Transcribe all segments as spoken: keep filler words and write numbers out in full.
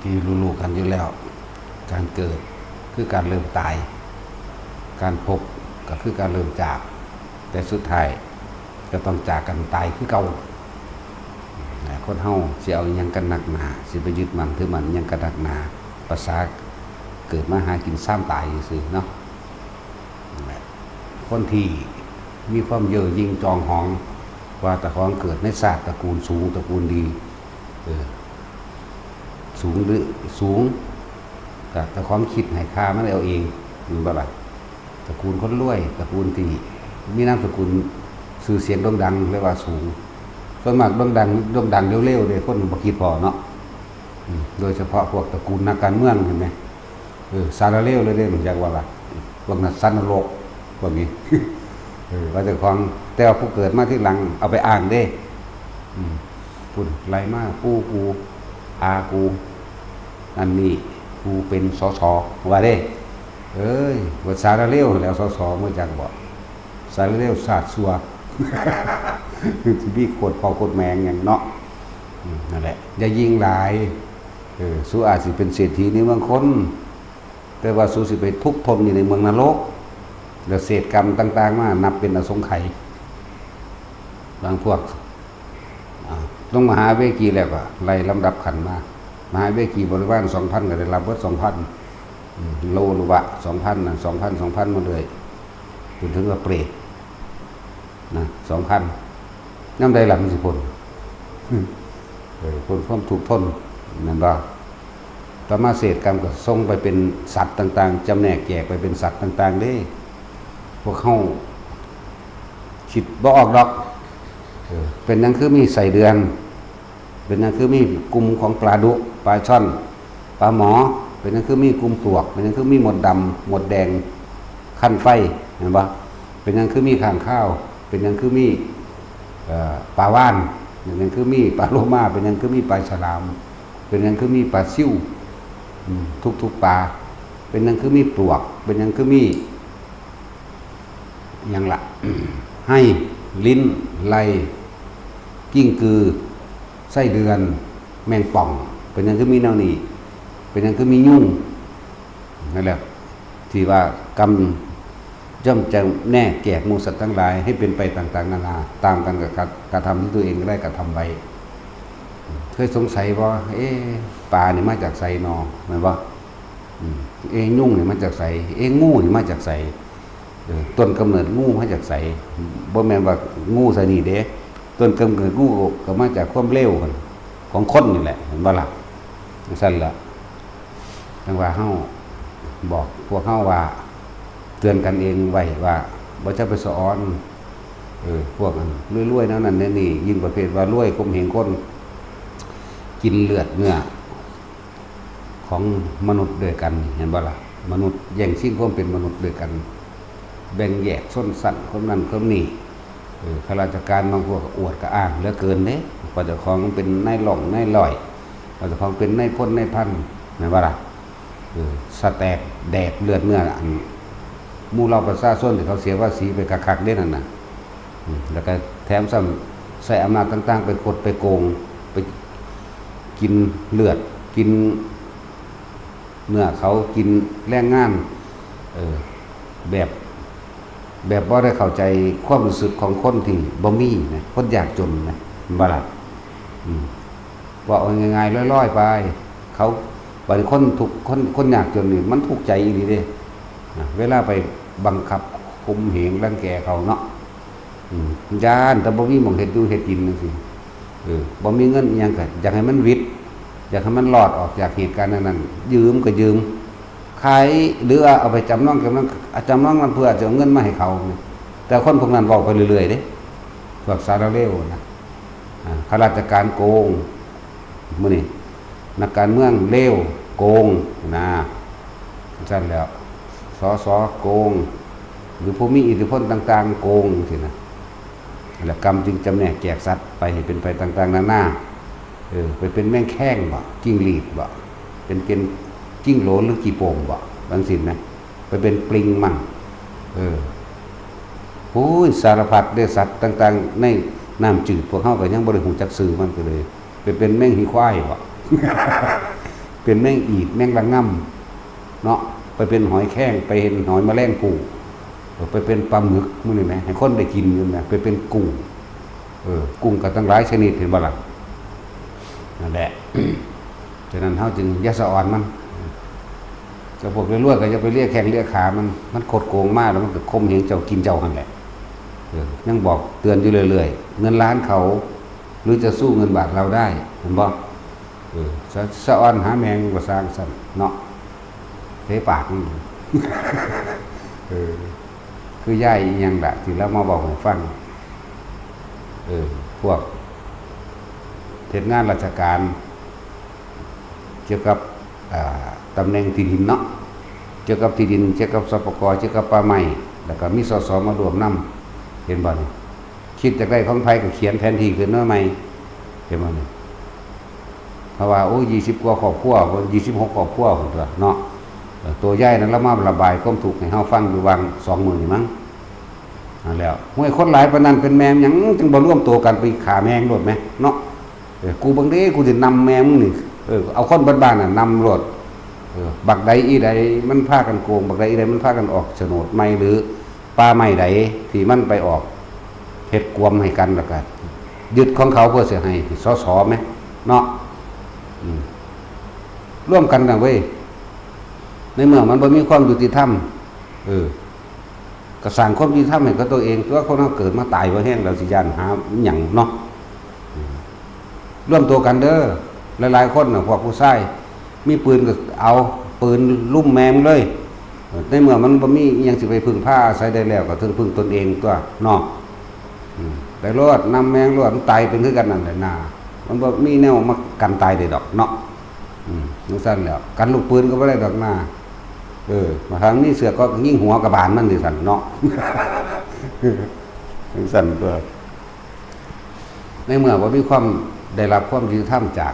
ที่รู้ๆกันอยู่แล้ว การเกิดคือการเริ่มตาย การพบก็คือการเริ่มจาก แต่สุดท้ายก็ต้องจากกันตายคือเก่า คนเฮาสิเอาอิหยังกันนักหนา สิไปยึดมั่นถือมั่นอิหยังกันนักหนา ประสาเกิดมาหากินซ้ำตายซื่อๆเนาะ คนที่มีความเย่อหยิ่งจองหอง ว่าเจ้าของเกิดในชาติตระกูลสูงตระกูลดี เออ สูงหรือสูง ก็เจ้าของคิดให้ค่ามันเอาเอง แม่นบ่ล่ะ ตระกูลคนรวย ตระกูลที่มีนามสกุลชื่อเสียงโด่งดังเรียกว่าสูง ส่วนมากโด่งดังโด่งดังเร็วๆเด้ คนบ่คิดพ้อเนาะ อืม โดยเฉพาะพวกตระกูลนักการเมืองเห็นไหม เออ สารเลวเลยเด้ รู้จักว่าล่ะ พวกนั้นสัตว์นรก พวกนี้ เออ ว่าเจ้าของ แต่ว่าผู้เกิดมาทีหลังเอาไปอ้างเด้ อืม พูดไล่มา ปู่กู อากู อันนี้กูเป็นสส ว่าเด้ เอ้ย ว่าสารเลวแล้ว สส มาจากบ่ สารเลวชาติชั่ว ที่มีโคตรพ่อโคตรแม่หยังเนาะ อืม นั่นแหละ อย่ายิ่งหลาย เออ สูอาจสิเป็นเศรษฐีในเมืองคน แต่ว่าสูสิไปทุกข์ทนอยู่ในเมืองนรก แล้วเศษกรรมต่างๆมานับเป็นอสงไขย บางพวก อ่า ลงมหาเวกีแล้วก็ไล่ลำดับขั้นมา มหาเวกีบริวารสองพันก็ได้รับเบิดสองพัน อืม โลลุวะสองพันน่ะ สองพัน สองพัน มาเลย จนถึงว่าเปรต นะ สองพัน ยามใดล่ะมันสิพ้น อืม เออ พ้นความทุกข์ทน แม่นบ่ ต่อมาเศษกรรมก็ส่งไปเป็นสัตว์ต่างๆ จำแนกแจกไปเป็นสัตว์ต่างๆเด้ พวกเฮาคิดบ่ออกดอก เออ เป็นหยังคือมีไส้เดือน เป็นหยังคือมีกลุ่มของปลาดุก ปลาช่อน ปลาหมอ เป็นหยังคือมีกลุ่มปลวก เป็นหยังคือมีมดดำ มดแดง คันไฟ แม่นบ่ เป็นหยังคือมีค้างคาว เป็นหยังคือมี เอ่อ ปลาวาฬ เป็นหยังคือมีปลาโลมา เป็นหยังคือมีปลาฉลาม เป็นหยังคือมีปลาซิว อืม ทุกๆปลา เป็นหยังคือมีปลวก เป็นหยังคือมี หยังละ ไฮ่ ลิ้น ไล่ กิ้งกือ ไส้เดือน แมงป่อง เป็นหยังคือมีแนวนี้ เป็นหยังคือมียุง นั่นแหละ ที่ว่ากรรมย่อมจะแนกแจกหมู่สัตว์ทั้งหลายให้เป็นไปต่างๆนานา ตามกันกับกระกระทำที่ตัวเองได้กระทำไว้ เคยสงสัยบ่ เอ๊ะ ปลานี่มาจากไสนอ แม่นบ่ อืม เอ๊ะ ยุงนี่มาจากไส เอ๊ะ งูนี่มาจากไส เออ ต้นกำเนิดงูมาจากไส บ่แม่นว่างูไสนี่เด้ ต้นกำเนิดงูก็มาจากความเลวของคนนี่แหละ แม่นบ่ล่ะ จั่งซั้นล่ะ จั่งว่าเฮาบอกพวกเฮาว่า เตือนกันเองไว้ว่า บ่จะไปสะออน เออ พวกอันรวยๆแนวนั้นแนวนี้ ยิ่งประเภทว่ารวยข่มเหงคน กินเลือดเนื้อ ของมนุษย์ด้วยกัน เห็นบ่ล่ะ มนุษย์แย่งชิงความเป็นมนุษย์ด้วยกัน แบ่งแยกชนชั้น คนนั้นคนนี้ เออ ข้าราชการบางพวกก็อวดกระอ้างเหลือเกินเด้ ว่าเจ้าของเป็นนายหล่องนายหล่อย ว่าเจ้าของเป็นนายพลนายพัน แม่นบ่ล่ะ เออ สะแตกแดกเลือดเนื้ออัน หมู่เหล่าประชาชนที่เขาเสียภาษีไปคักๆเด้นั่นน่ะ อืม แล้วก็แถมซ้ำใช้อำนาจต่างๆ ไปคดไปโกง ไปกินเลือด กินเนื้อเขา กินแรงงาน เออ แบบ แบบบ่ได้เข้าใจความรู้สึกของคนที่บ่มีนะ คนยากจนนะ แม่นบ่ล่ะ อืม ว่าเอาง่ายๆลอยๆไป เขา บัดนี้คนทุกข์ คน คนยากจนนี่มันทุกข์ใจอีหลีเด้ นะ เวลาไปบังคับข่มเหงรังแกเขาเนาะ อืม ย้านแต่บ่มีหม่องเฮ็ดอยู่เฮ็ดกินจั่งซี้ เออ บ่มีเงินอิหยังก็อยากให้มันหวิด อยากให้มันรอดออกจากเหตุการณ์นั้นๆ ยืมก็ยืม ขาย หรือว่าเอาไปจำนอง จำนอง จำนองนำเพื่อจะเอาเงินมาให้เขา แต่คนพวกนั้นเว้าไปเรื่อยๆเด้ พวกสารเลวนะ อ่า ข้าราชการโกง มื้อนี้ นักการเมืองเลวโกงนะ จั่งซั้นแล้ว สส โกง หรือผู้มีอิทธิพลต่างๆ โกงจั่งซี้นะ แล้วกรรมจึงจำแนกแจกสัตว์ไปให้เป็นไปต่างๆนานา เออ ไปเป็นแมงแคงบ่ จิ้งหรีดบ่ เป็นเกณฑ์จิ้งโหลนหรือขี้โป่งบ่ จั่งซี้นะ ไปเป็นปลิงมั่ง เออ โอ้ย สารพัดเด้อ สัตว์ต่างๆในน้ำจืด พวกเฮาก็ยังบ่ได้ฮู้จักชื่อมันก็เลย ไปเป็นแมงหีควายบ่ ไป เป็นแมงอีด แมงระง่ำเนาะ ไปเป็นหอยแครง ไปเป็นหอยแมลงภู่ เออ ไปเป็นปลาหมึก มื้อนี้แหม ให้คนได้กินอยู่แหม ไปเป็นกุ้ง เออ กุ้งก็ตั้งหลายชนิด เห็นบ่ล่ะ นั่นแหละ ฉะนั้นเฮาจึงอย่าสะออนมัน เจ้าพวกรวยๆ ก็อย่าไปเลียแข้งเลียขามัน มันคดโกงมาแล้วมันก็ข่มเหงเจ้ากินเจ้าหั่นแหละ เออ ยังบอกเตือนอยู่เรื่อยๆ เงินล้านเขา หรือจะสู้เงินบาทเราได้ เห็นบ่ เออ สะ สะออนหาแมงว่าซ่างซั่นเนาะ เทปากมัน เออ คือยายอีหยังล่ะ ที่ลาวมาเว้าให้ฟัง เออ พวกเฮ็ดงานราชการ เกี่ยวกับ อ่า ตำแหน่งที่ดินเนาะ เกี่ยวกับที่ดิน เกี่ยวกับ สปก เกี่ยวกับป่าไม้ แล้วก็มี สส มาร่วมนำ เห็นบ่นี่ คิดอยากได้ของไผก็เขียนแผนที่ขึ้นมาใหม่ เห็นบ่นี่ เพราะว่า โอ้ ยี่สิบกว่าครอบครัว ยี่สิบหกครอบครัวพุ้นตั๊วเนาะ เออ ตัวยายนั่นลาวมาระบายความทุกข์ให้เฮาฟังอยู่หว่างสองมื้อนี่มั้ง นั่นแหล้ว ห้วย คนหลายปานนั้นเป็นแม่นหยังจึงบ่รวมตัวกันไปฆ่าแมงโลดแหมเนาะ เออ กูเบิ่งเด้ กูสินำแมงมึงนี่ เออ เอาคนบ้านๆ น่ะนำโลด เออ บักใดอีใดมันพากันโกง บักใดอีใดมันพากันออกโฉนดใหม่ หรือป่าไม้ใดที่มันไปออกเฮ็ดกวมให้กัน แล้วก็ยึดของเขาเพื่อสิให้ สส แหมเนาะ อืม ร่วมกันนะเว้ย ในเมื่อมันบ่มีความยุติธรรม เออ ก็สร้างความยุติธรรมให้กับตัวเอง ตัวคนเฮาเกิดมาตายบ่แฮง แล้วสิย้านหาหยังเนาะ อืม ร่วมตัวกันเด้อ หลายๆ คนน่ะ พวกผู้ชาย มีปืนก็เอาปืนลุมแมงเลย เออ ในเมื่อมันบ่มีอิหยังสิไปพึ่งพาอาศัยได้แล้ว ก็ต้องพึ่งตนเองตั๊วเนาะ อืม ไปโลด นำแมงโลด มันตายเป็นคือกันนั่นแหละนา มันบ่มีแนวมากันตายได้ดอกเนาะ อืม จั่งซั้นแหล้ว กันลูกปืนก็บ่ได้ดอกนา เออ บางครั้งมีเสือก็ยิงหัวกะบาลมันจั่งซั้นเนาะ จั่งซั้นตั๊ว ในเมื่อบ่มีความ ได้รับความยุติธรรมจาก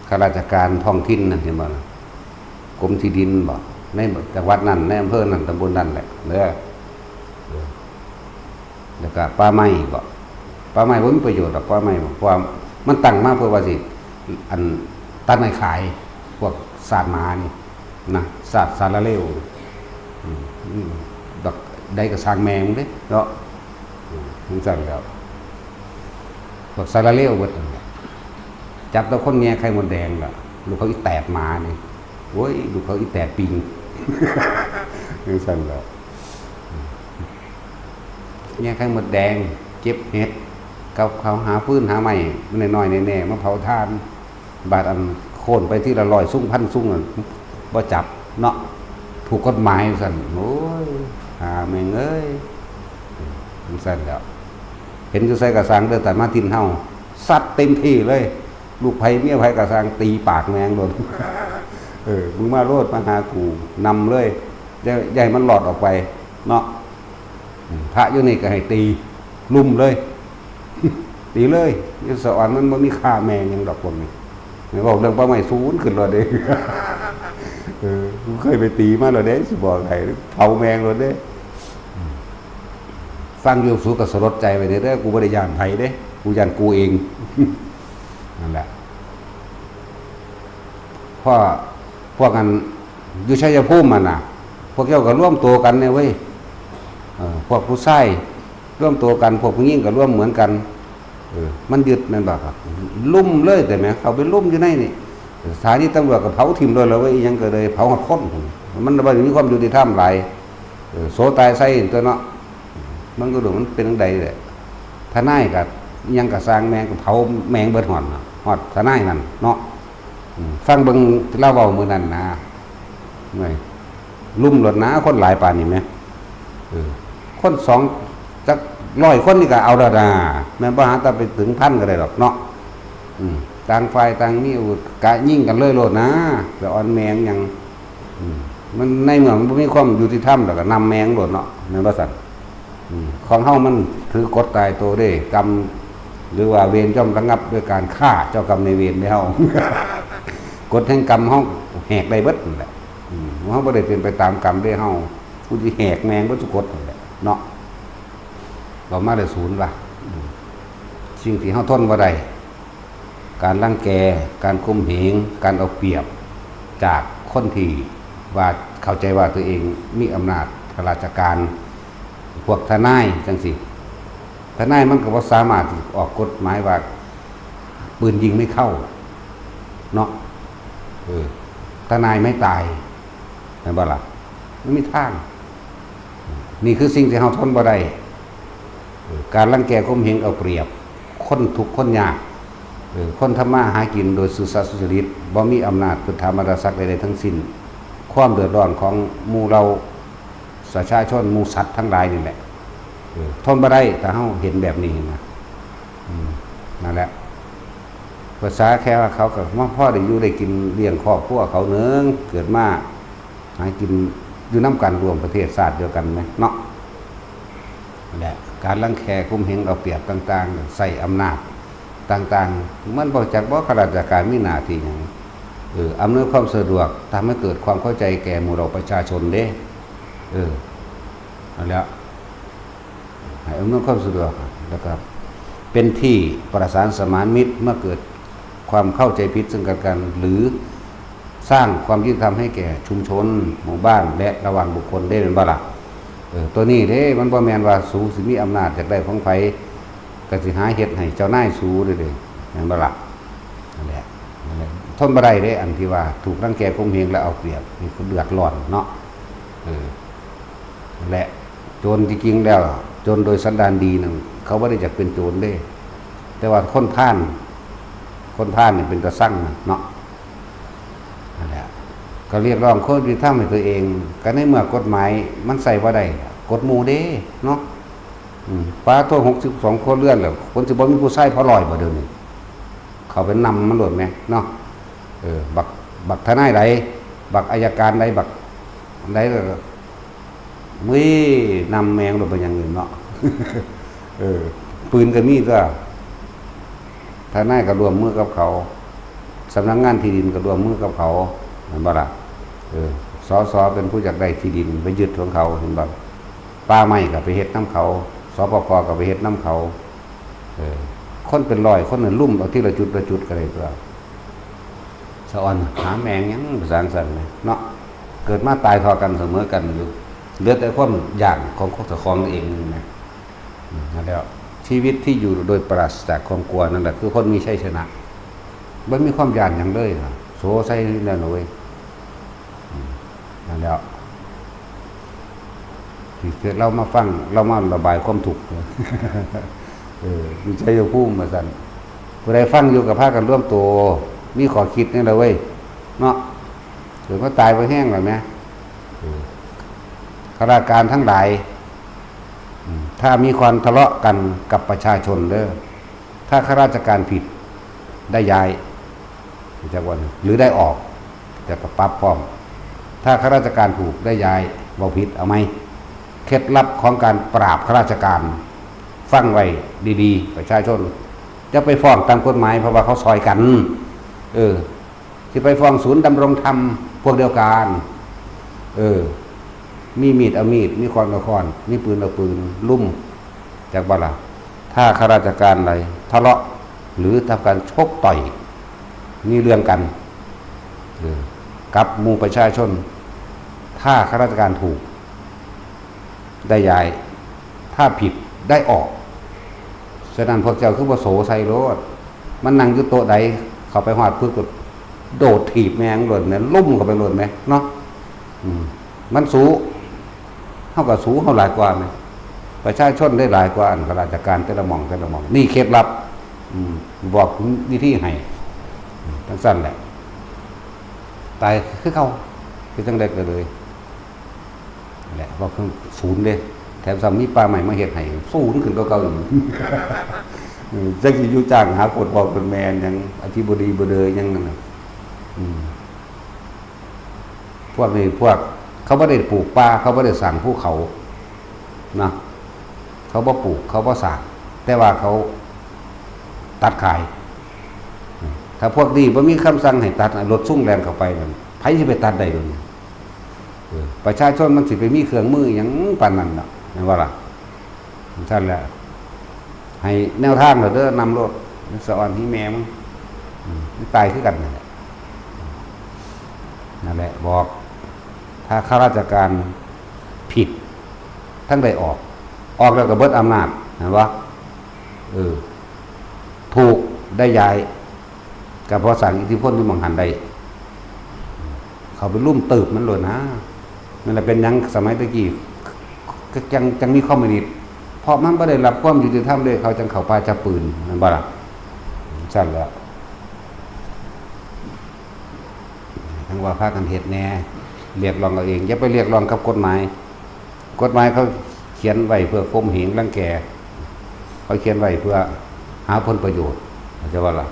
ข้าราชการท้องถิ่นนั่น เห็นบ่ล่ะ กรมที่ดินบ่ ในจังหวัดนั้น ในอำเภอนั้น ตำบลนั้นแหละเด้อ เออ แล้วก็ป่าไม้บ่ ป่าไม้บ่มีประโยชน์ดอก ป่าไม้บ่ เพราะว่ามันตั้งมาเพื่อว่าสิ อัน ตัดไม้ขาย พวกซากหมานี่นะ ซากสารเลว อืม อืม ดอกใดก็ซ่างแม่มึงเด้เนาะ อืม จั่งซั้นแหล้ว พวกสารเลวเบิดนั่นแหละ จับแต่คนแย่ไข่มดแดงล่ะ ลูกเขาอีแตดหมานี่ โอ้ย ลูกเขาอีแตดปิง จั่งซั้นแหล้ว แย่ไข่มดแดง เก็บเห็ด กับเขาหาฟืนหาไม้ มันน้อยๆ แน่ๆ มาเผาถ่าน บาดอันโค่นไปทีละร้อยซุงพันซุงนั่น บ่จับเนาะ ถูกกฎหมายจั่งซั้น โอ้ย หาแม่งเอ้ย จั่งซั้นแหล้ว เห็นอยู่ไสก็ซ่างเด้อ แต่มาถิ่นเฮา ซัดเต็มที่เลย ลูกไผเมียไผก็ซ่าง ตีปากแม่งโลด เออ มึงมาโลด มาหากู นำเลย อย่า อย่าให้มันรอดออกไปเนาะ อืม พระอยู่นี่ก็ให้ตี ลุ่มเลย ตีเลย อย่าสะออน มันบ่มีค่าแม่งหยังดอกพวกนี้ แม่นเว้าเรื่องป่าไม้ สูนขึ้นโลดเด้ เออ กูเคยไปตีมาแล้วเด้ สิบอกให้ เผาแม่งโลดเด้ ฟังอยู่สูก็สลดใจไว้เด้อ กูบ่ได้ย้านไผเด้ กูย้านกูเอง นั่นแหละ เพราะพวกอันอยู่ชัยภูมิหั่นน่ะ พวกเจ้าก็รวมตัวกันเนี่ยเว้ย เออ พวกผู้ชายรวมตัวกัน พวกผู้หญิงก็รวมเหมือนกัน เออ มันยึดแม่นบ่ครับ ลุ่มเลย แต่แม่นเข้าไปลุ่มอยู่ในนี่ สถานีตำรวจก็เผาถิ่มโลดแล้วเว้ย อิหยังก็เลยเผาฮอดคน มันบ่ได้มีความยุติธรรมหลาย เออ โสตายใส่ตั๊วเนาะ มันก็ดูมันเป็นจั่งใดแหละ ทนายก็อิหยังก็ซ่าง แม่งก็เผาแม่งเบิดฮอด ฮอดทนายนั่นเนาะ อืม ฟังเบิ่งลาวเว้ามื้อนั้นนะ เว้ย ลุ่มโลดนะ คนหลายปานนี้แหม เออ คนสอง จักร้อยคนนี่ก็เอาแล้วนะ แม่นบ่ หาแต่ไปถึงพันก็ได้ดอกเนาะ อืม ต่างฝ่ายต่างมีอาวุธ กะยิงกันเลยโลดนะ แล้วอ่อนแม่งหยัง อืม มันในเมื่อมันบ่มีความยุติธรรม แล้วก็นำแม่งโลดเนาะ แม่นบ่ซั่น อืม ของเฮามันถือกฎตายตัวเด้ กรรม หรือว่าเวรย่อมระงับด้วยการฆ่าเจ้ากรรมนายเวรเด้เฮา กฎแห่งกรรมเฮาแหกได้เบิดนั่นแหละ อืม เฮาบ่ได้เป็นไปตามกรรมเด้เฮา ผู้ที่แหกแม่งเบิดทุกกฎนั่นแหละเนาะ เรามาได้ศูนย์ว่ะ อืม สิ่งที่เฮาทนบ่ได้ การรังแก การข่มเหง การเอาเปรียบ จากคนที่ว่าเข้าใจว่าตัวเองมีอำนาจข้าราชการ พวกทนายจังสิ ทนายมันก็บ่สามารถที่ออกกฎหมายว่า ปืนยิงไม่เข้า เนาะ เออ ทนายไม่ตาย แม่นบ่ล่ะ มันมีทาง นี่คือสิ่งที่เฮาทนบ่ได้ เออ การรังแกข่มเหงเอาเปรียบ คนทุกข์คนยาก เออ คนทำมาหากินโดยซื่อสัตย์สุจริต บ่มีอำนาจพุทธมารศักดิ์ใดๆทั้งสิ้น ความเดือดร้อนของหมู่เหล่าประชาชน หมู่สัตว์ทั้งหลายนี่แหละ เออ ทนบ่ได้ถ้าเฮาเห็นแบบนี้นะ อืม นั่นแหละ ภาษาแค่ว่าเขาก็มาพอได้อยู่ได้กินเลี้ยงครอบครัวเขาเนิง เกิดมาหากินอยู่นำกันร่วมประเทศชาติเดียวกันไหมเนาะ และการรังแกข่มเหงเอาเปรียบต่างๆ ใส่อำนาจต่างๆ มันบ่จักบ่ข้าราชการมีหน้าที่หยัง เออ อำนวยความสะดวก ทำให้เกิดความเข้าใจแก่หมู่เหล่าประชาชนเด้ เออ นั่นแหละ ให้อำนวยความสะดวก แล้วก็เป็นที่ประสานสมานมิตร เมื่อเกิดความเข้าใจผิดซึ่งกันและกัน หรือสร้างความยุติธรรมให้แก่ชุมชน หมู่บ้าน และระหว่างบุคคลได้เป็นบ่ล่ะ เออ ตัวนี้เด้ มันบ่แม่นว่าสูสิมีอำนาจอยากได้ของไผ ก็สิหาเฮ็ดให้เจ้านายสูเด้เด้ แม่นบ่ล่ะ นั่นแหละ นั่นแหละ ทนบ่ได้เด้ อันที่ว่าถูกรังแกข่มเหงและเอาเปรียบ นี่คือเดือดร้อนเนาะ เออ นั่นแหละ โจรจริงๆแล้ว โจรโดยสันดานดีนั่น เขาบ่ได้อยากเป็นโจรเด้ แต่ว่าคนพาล คนพาลนี่เป็นตาซังนะเนาะ นั่นแหละ ก็เรียกร้องความยุติธรรมให้ตัวเอง ก็ในเมื่อกฎหมายมันใช้บ่ได้ กฎหมู่เด้ เนาะ อืม ปาโทษ หกสิบสองครัวเรือนแล้ว คนสิบ่มีผู้ชายพอร้อยบ่เดี๋ยวนี้ เขาไปนำมันโลดแหมเนาะ เออ บัก บักทนายใด บักอัยการใด บักใดก็ มื้อนำแม่งโลดเป็นอย่างอื่นเนาะ เออ ปืนก็มีตัว ทนายก็ร่วมมือกับเขา สำนักงานที่ดินก็ร่วมมือกับเขา แม่นบ่ล่ะ เออ สส เป็นผู้อยากได้ที่ดินไปยึดของเขา เห็นบ่ ป่าไม้ก็ไปเฮ็ดนำเขา สปก ก็ไปเฮ็ดนำเขา เออ คนเป็นร้อยคนน่ะลุ่มเอาทีละจุดละจุดก็ได้ตัว สะออนหาแม่งหยังภาษาอังกฤษนะเนาะ เกิดมาตายเท่ากันเสมอกันอยู่ เหลือแต่ความย้านของเจ้าของเองนี่นะ อืม นั่นแหละ ชีวิตที่อยู่โดยปราศจากความกลัวนั่นแหละ คือคนมีชัยชนะ บ่มีความย้านหยังเลยล่ะ โสใส่แล้วนะเว้ย อืม นั่นแหละ ที่เกิดเรามาฟัง เรามาระบายความทุกข์ เออ อยู่ชัยภูมิว่าซั่น ผู้ใดฟังอยู่ก็พากันรวมตัว มีข้อคิดนี่แหละเว้ย เนาะ เกิดมาตายบ่แห้งแล้วแหม เออ ข้าราชการทั้งหลาย อืม ถ้ามีความทะเลาะกันกับประชาชนเด้อ ถ้าข้าราชการผิด ได้ย้าย จักวัน หรือได้ออก แต่ก็ปรับพร้อม ถ้าข้าราชการถูก ได้ย้าย เว้าผิด เอาใหม่ เคล็ดลับของการปราบข้าราชการ ฟังไว้ดีๆ ประชาชน จะไปฟ้องตามกฎหมาย เพราะว่าเขาซอยกัน เออ สิไปฟ้องศูนย์ดำรงธรรมพวกเดียวกัน เออ มีมีดเอามีด มีค้อนเอาค้อน มีปืนเอาปืน ลุ่ม จักบ่ล่ะ ถ้าข้าราชการใดทะเลาะ หรือทำการชกต่อย มีเรื่องกัน เออ กับหมู่ประชาชน ถ้าข้าราชการถูก ได้ย้าย ถ้าผิด ได้ออก ฉะนั้นพวกเจ้าคือบ่โสใส่โลด มันนั่งอยู่โต๊ะใด เข้าไปฮอดปึ๊บก็โดดถีบแม่งโลดแหม ลุ่มเข้าไปโลดแหม เนาะ อืม มันสู เฮาก็สู เฮาหลายกว่าแหม ประชาชนได้หลายกว่าอันข้าราชการแต่ละหม่องแต่ละหม่อง นี่เคล็ดลับ อืม บอกวิธีให้ อืม จั่งซั่นแหละ ตายคือเก่า คือจั่งใดก็เลย นั่นแหละ ว่าคือศูนย์เด้ แถมซ้ำมีป่าไม้มาเฮ็ดให้ ศูนย์ขึ้นกว่าเก่าอีก เออ จักสิอยู่จ้างหาโคตรพ่อโคตรแม่หยัง อธิบดีบ่เดอหยังนั่นน่ะ อืม พวกนี้พวกเขาบ่ได้ปลูกป่า เขาบ่ได้สร้างภูเขา นะ เขาบ่ปลูก เขาบ่สร้าง แต่ว่าเขาตัดขาย ถ้าพวกนี้บ่มีคำสั่งให้ตัด รถซุ่งแล่นเข้าไปนั่น ไผสิไปตัดได้เดี๋ยวนี้ เออ ประชาชนมันสิไปมีเครื่องมือหยังปานนั้นเนาะ แม่นบ่ล่ะ? ซั่นแหละ ให้แนวทางเด้อ นำโลด สะออนที่แม่มึง ตายคือกันนั่นแหละ นั่นแหละ บอก ถ้าข้าราชการผิด ทั้งได้ออก ออกแล้วก็เบิดอำนาจ เห็นปะ เออ ถูกได้ย้าย ก็เพราะสร้างอิทธิพลที่หม่องหั้นได้ เขาไปลุ่มเติบมันโลดนะ นั่นแหละเป็นหยังสมัยตะกี้ ก็จัง จังมีคอมมิวนิสต์ เพราะมันบ่ได้รับความยุติธรรมเลย เขาจังเข้าป่าจับปืน แม่นบ่ล่ะ ซั่นแหล้ว ทั้งว่าพากันเฮ็ดแหน่ เรียกร้องเอาเอง อย่าไปเรียกร้องกับกฎหมาย กฎหมายเขาเขียนไว้เพื่อข่มเหงรังแก เขาเขียนไว้เพื่อหาผลประโยชน์ เข้าใจบ่ล่ะ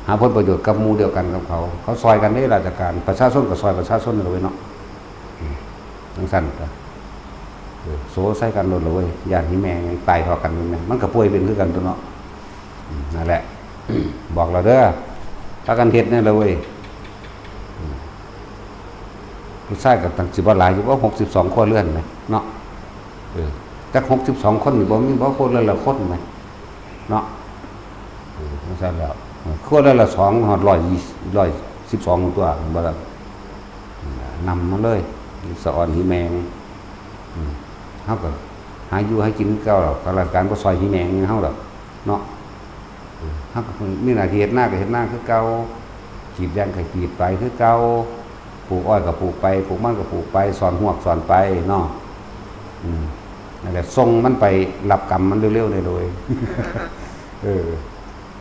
หาผลประโยชน์กับหมู่เดียวกันกับเขา เขาซอยกันเด้ ราชการ ประชาชนก็ซอยประชาชนนั่นแหละเว้ยเนาะ อืม จังซั่นก็ เออ โสใส่กันโลดละเว้ย ย้านอีแม่งตายเท่ากันแม่ง มันก็ป่วยเป็นคือกันตั๊วเนาะ อืม นั่นแหละ บอกแล้วเด้อ พากันเฮ็ดแหน่ละเว้ย อืม ผู้ชายก็ตั้งสิบ่หลายอยู่บ่ หกสิบสองครัวเรือนแหมเนาะ เออ จักหกสิบสองคนนี่บ่ มีบ่ครัวเรือนละคนแหมเนาะ เออ จังซั่นแล้ว ครัวเรือนละสอง ฮอดร้อยยี่สิบ ร้อยสิบสองตั๊ว บ่ล่ะ นำมาเลย สะออนอีแม่ง อืม เฮาก็หาอยู่หากินคือเก่าดอก ข้าราชการบ่ซอยอีแม่งเฮาดอก เนาะ เออ เฮาก็มีหน้าที่เฮ็ดนาก็เฮ็ดนาคือเก่า กรีดยางก็กรีดไปคือเก่า ปลูกอ้อยก็ปลูกไป ปลูกมันก็ปลูกไป สอนฮวกสอนไปเนาะ อืม นั่นแหละ ส่งมันไปรับกรรมมันเร็วๆ ได้เลย เออ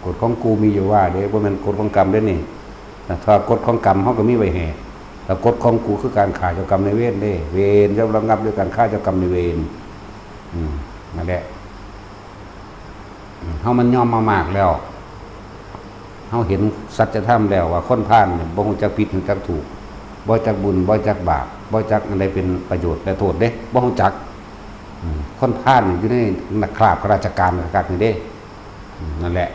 กฎของกูมีอยู่ว่าเด้ บ่แม่นกฎของกรรมเด้นี่ ถ้ากฎของกรรมเฮาก็มีไว้แห่ แต่กฎของกูคือการฆ่าเจ้ากรรมนายเวรเด้ เวรย่อมระงับด้วยการฆ่าเจ้ากรรมนายเวร อืม นั่นแหละ อืม เฮามันยอมมามากแล้ว เฮาเห็นสัจธรรมแล้วว่าคนพาลเนี่ยบ่ฮู้จักผิดฮู้จักถูก บ่จักบุญ บ่จักบาป บ่จักอันใดเป็นประโยชน์และโทษเด้ บ่ฮู้จัก อืม คนพาลนี่อยู่ในคราบข้าราชการคักๆ นี่เด้ อืม นั่นแหละ